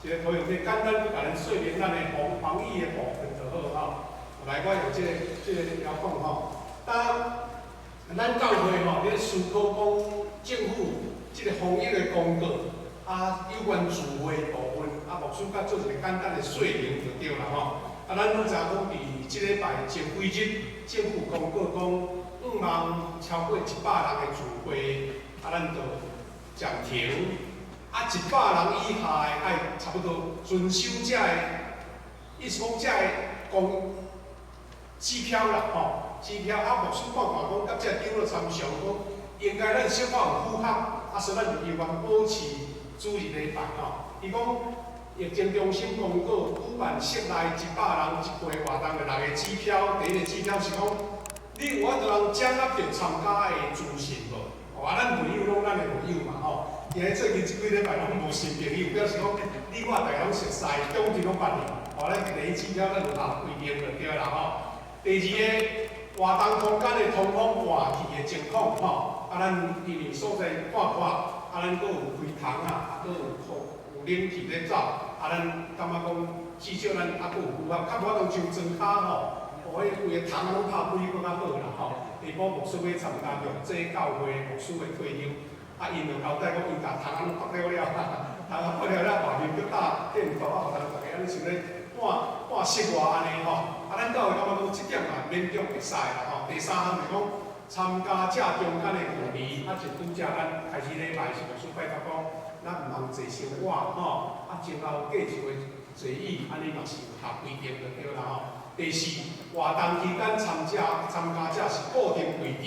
一个投影片简单去共咱说明咱的防疫的部分就好吼。来，我用这个遥控吼。当咱教会吼，咧思考讲政府这个防疫的公告，啊，有关聚会部分，啊，牧师佮做一个简单的说明就对啦吼。啊，咱拢知影讲，伫这礼拜前几日，政府公告讲，毋通超过100人的聚会，啊，咱就暂停。啊，100人以下的爱差不多遵守这个，意思讲这个公指标啦，吼，指标。啊，牧师看看讲，佮这个长老参详讲，应该咱小可有符合，啊，所以咱就犹原保持主日礼拜吼。伊讲疫情中心公告举办室内100人一会活动的6个指标，第一个指标是讲，你有法度人掌握著参加的资讯无？哦，啊，咱朋友拢咱的朋友嘛吼。因为最近这几礼拜拢无新朋友，表示讲你我大家拢熟似，中间拢捌去。哦，咱第一指标咱有合规定就对啦吼。第二个活动空间的通风换气的情况吼，啊，咱因为所在看看，啊，咱阁有开窗啊，啊，阁有空有冷气咧走，啊，咱感觉讲至少咱啊阁有符合，较无法度像庄跤吼。哦，彼规个窗仔拢拍开，阁较好啦吼。下晡牧师欲参加玉济教会牧师的退休，啊，𪜶就交代讲，𪜶共窗仔拢拍了了，窗仔拍了了，外面阁搭电筒啊，予咱逐家按呢像咧半室外按呢吼。啊，咱教会感觉讲这点嘛勉强会使啦吼。第三项就讲参加者中间的距离，啊，就拄才咱开始礼拜是牧师拜托讲，咱毋通坐伤倚吼，啊，前后隔一个座椅，按呢嘛是有合规定就对啦吼。第四，活动期间参加者是固定位置，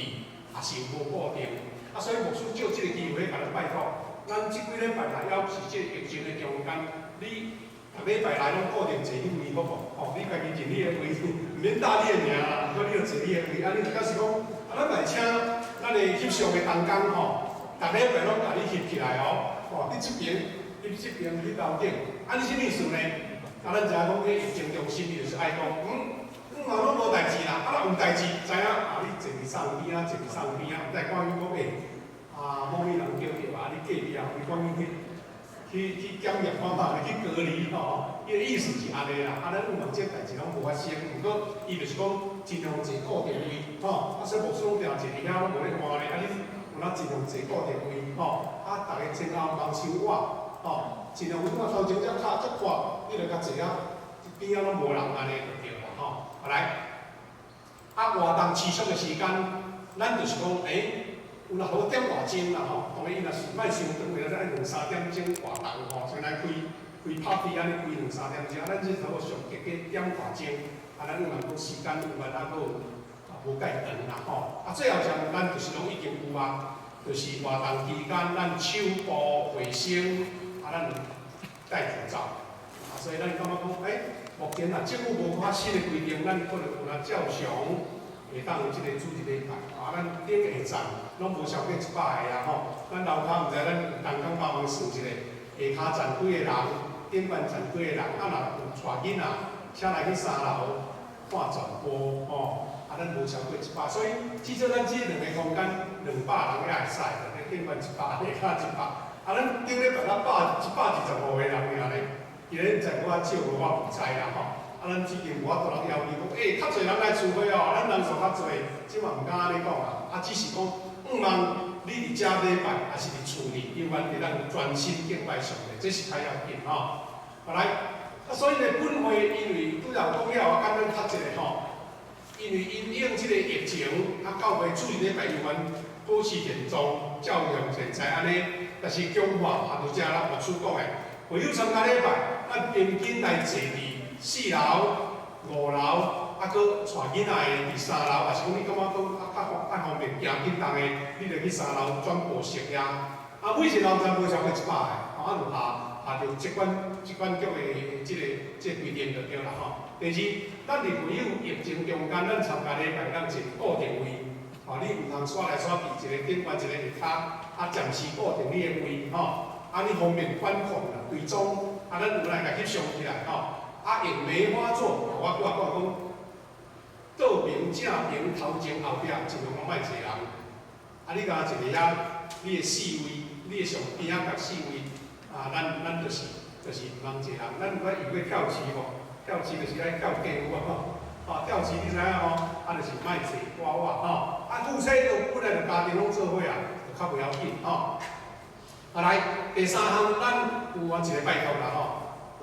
抑是无固定？啊，所以牧师借这个机会共咱拜托，咱这几礼拜来，犹是这个疫情的中间，你逐礼拜来拢固定坐彼位好无？吼，你家己认你的位，毋免打你的名啦，毋过你就坐你的位。啊，你就表示讲，啊，咱嘛会请咱的翕相的同工吼，逐礼拜拢共你翕起来哦。吼，你这边，你这边，你楼顶，啊，你啥物意思呢？啊，咱知影讲，彼疫情中心，伊就是爱讲，嘛拢无代志啦，啊，若有代志，知影啊，你坐伫送边啊，坐伫送边啊，毋知赶紧讲，欸，啊，某某人叫著啊，你隔壁啊，你赶紧去去檢驗看覓，去隔離吼。伊个意思是按呢啦，啊，咱有望這代誌攏無發生，毋過伊就是講盡量坐固定位，吼。啊，所以牧師攏定坐佇遐攏無咧換咧，啊，恁有哪盡量坐固定位，吼。啊，逐个前後茫手握，吼，盡量有看頭前遮較遮闊，你就共坐啊，邊仔攏無人按呢就對啦，吼。啊來，啊活動持續的時間，咱就是講，有若好點外鐘啦吼，當然伊若是莫傷長，為咱愛兩三點鐘活動吼，像來開開 party 按呢開兩三點鐘，啊，咱這差不多上加加點外鐘，啊，咱有人講時間有法啊，閣有啊無介長啦吼。啊，最後上咱就是攏已經有啊，就是活動期間咱手部衛生，啊，咱戴口罩，啊，所以咱感覺講，目前啊政府無較新的規定，咱可能有若照常會當有這個主日禮拜，啊，咱頂下站攏無超過100個啊吼，咱樓跤毋知咱有同工幫忙算一下，下跤站幾個人，頂懸站幾個人，啊若有帶囡仔，請來去三樓看轉播吼，啊，咱無超過100，所以至少咱這兩个空間200人也會使，頂懸100，下跤100，啊，咱頂禮拜才125個人爾咧，伊咧毋知閣較少無，我毋知啦吼。啊，咱最近無法度人要求講，較濟人來聚會哦，咱人數較濟，這嘛毋敢按呢講啊。啊，只是講，向望你佇遮禮拜，抑是佇厝裡，猶原會當專心敬拜上帝，這是較要緊吼。好來，啊，所以呢，本會因為拄才有講了，我簡單讀一下吼。因為因應這個疫情，啊，教會主日禮拜猶原保持現狀，照樣現在按呢，但是強化啊，就正咱牧師講的，會友參加禮拜，咱平均來坐佇4樓、5樓，啊，閣帶囡仔的佇3樓，抑是講你感覺講啊較方便行緊動的，你就去3樓轉播室遐。啊，每一個樓層無超過100個，吼，啊，就下著這款局的這個規定就對啦吼。第二，咱佇會友疫情中間，咱參加禮拜，咱坐固定位，吼，你毋通刷來刷去，一个頂懸，一个下跤，啊，暫時固定你的位，吼，按呢方便管控啦，追蹤，啊，咱有來共翕相起來，吼。啊，用梅花座，我拄仔講講，倒爿、正爿、頭前、後壁，盡量攏莫坐人。啊，你敢坐佇遐，你的四位，你的上邊仔共四位，啊，咱就是毋通坐人。咱有愛用過跳棋無？跳棋就是愛跳街有無？吼，跳棋你知影吼？啊，就是莫坐倚倚吼。啊，夫妻都本來就家庭攏做伙啊，就較袂要緊吼。啊，來，第三項，咱有啊一個拜託啦吼。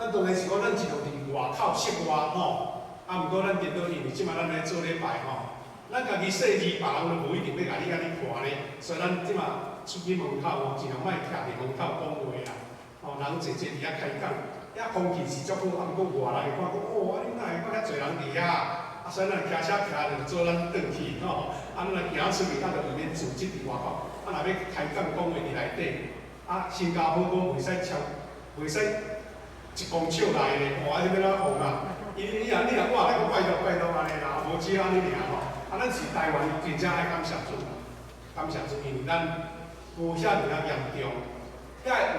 咱當然是講，咱盡量佇外口室外吼，啊，毋過咱顛倒因為這擺咱咧做禮拜吼，咱家己細膩，別人都無一定欲共你按呢看咧，所以咱這擺出去門口吼，盡量莫徛佇門口講話啦，吼，人濟濟佇遐開講，遐空氣是足好，啊，毋過外人會看講，哦，啊，恁哪會閣遐濟人佇遐？啊，所以咱騎車騎就做咱轉去吼，啊，咱若行出去，啊，就毋免組織佇外口，啊，若欲開講講話佇內底，啊，新加坡講袂使超，袂使1公尺內咧，哇！啊，你欲按怎講啊？伊你若我來講拜託拜託按呢啦，無只按呢爾吼。啊，咱是台灣真正愛感謝主，感謝主，因為咱無遐爾仔嚴重，遐有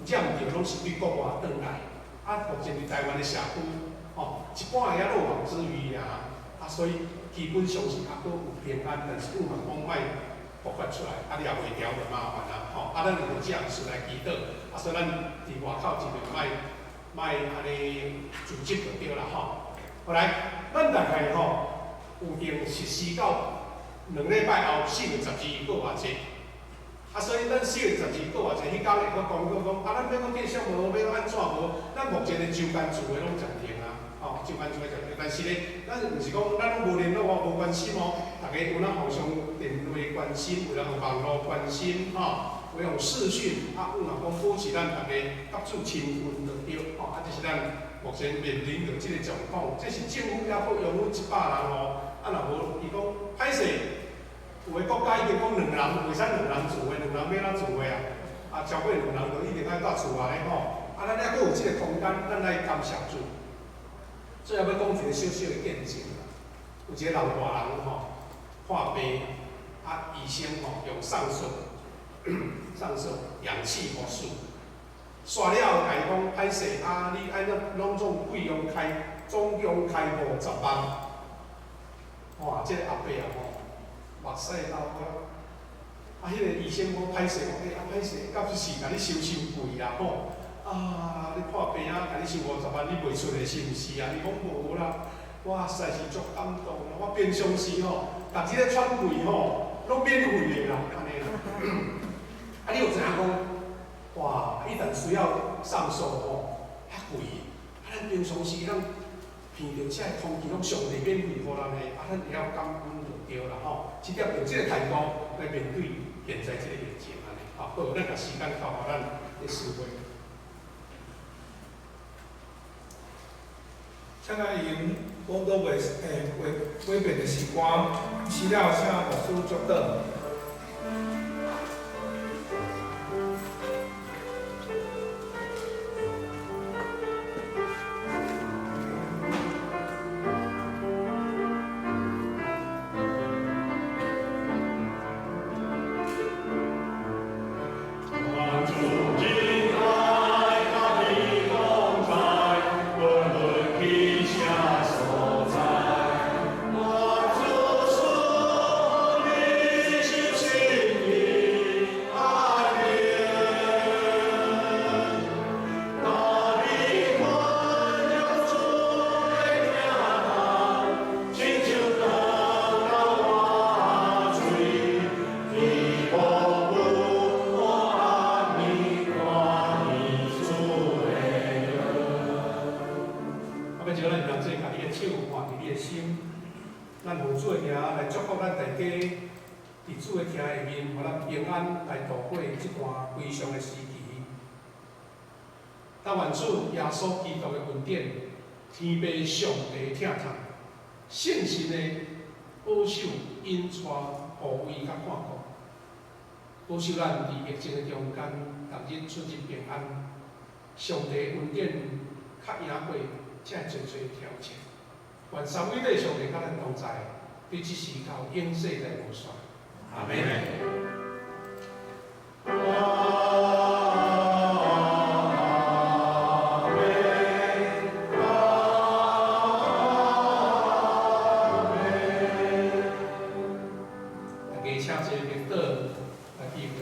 染著攏是對國外轉來。啊，目前佇台灣的社區，吼，一半會仔漏網之魚爾，啊，所以基本上是猶閣有平安，但是有嘛講莫爆發出來，啊，你也袂牢就麻煩啊，吼，啊，咱就這樣子來祈禱，啊，所以咱佇外口盡量莫按呢組織就對啦，吼。後來，咱大概吼有定實施到2禮拜後，4月12復活節。啊，所以咱4月12復活節彼工會閣講講講，啊，咱欲閣繼續無，欲按怎無？咱目前的周間聚會攏暫停啊，吼，周間聚會暫停。但是咧，咱毋是講咱攏無聯絡哦，無關心哦。逐家有咱互相電話關心，有人用網路關心，吼，有用視訊，啊，有若講保持咱逐家佮主親近就對，吼，啊，這是咱目前面臨著這個狀況，這是政府抑閣容許100人哦，啊，若無伊講歹勢。有的國家已經講兩人，袂使兩人聚會，兩人欲按怎聚會啊？啊，超過兩人就一定愛蹛厝內咧吼。啊，咱猶閣有這個空間，咱來感謝主。最後欲講一個小小的見證啦。有一個老大人吼，破病，啊，醫生吼用送術氧氣予輸，煞了後共伊講歹勢啊，你愛怎攏總費用開，總共開50萬。哇，這個阿伯啊吼！目屎流啊！啊，彼啊，彼个医生讲歹势，讲欸啊歹势，敢是共你收伤贵啦吼？啊，你破病啊，共你收50万，你卖出来是毋是啊？伊讲无啦，我实在是足感动啦。我平常时吼，逐日咧喘气吼，拢免费的啦，按呢啦。啊，你有知影讲，哇，一旦需要上手吼，较贵。啊，咱平常时咱闻著这个空气拢上帝免费予咱的，啊，咱会晓感恩就对啦吼。这点用这个态度来面对现在这个疫情按呢，好，好，咱共时间交予咱的师会。请咱用讲道袂袂袂变的时光，辞了请牧师祝祷。主耶稣基督的恩典，天父上帝疼痛，圣神的保守、引带、护卫佮看顾，保守咱伫疫情的中间，逐日出入平安。上帝恩典较赢过这济济挑战。愿三位一体上帝佮咱同在，伫这时到永世代无煞。阿门。大家请坐，默祷来聚会。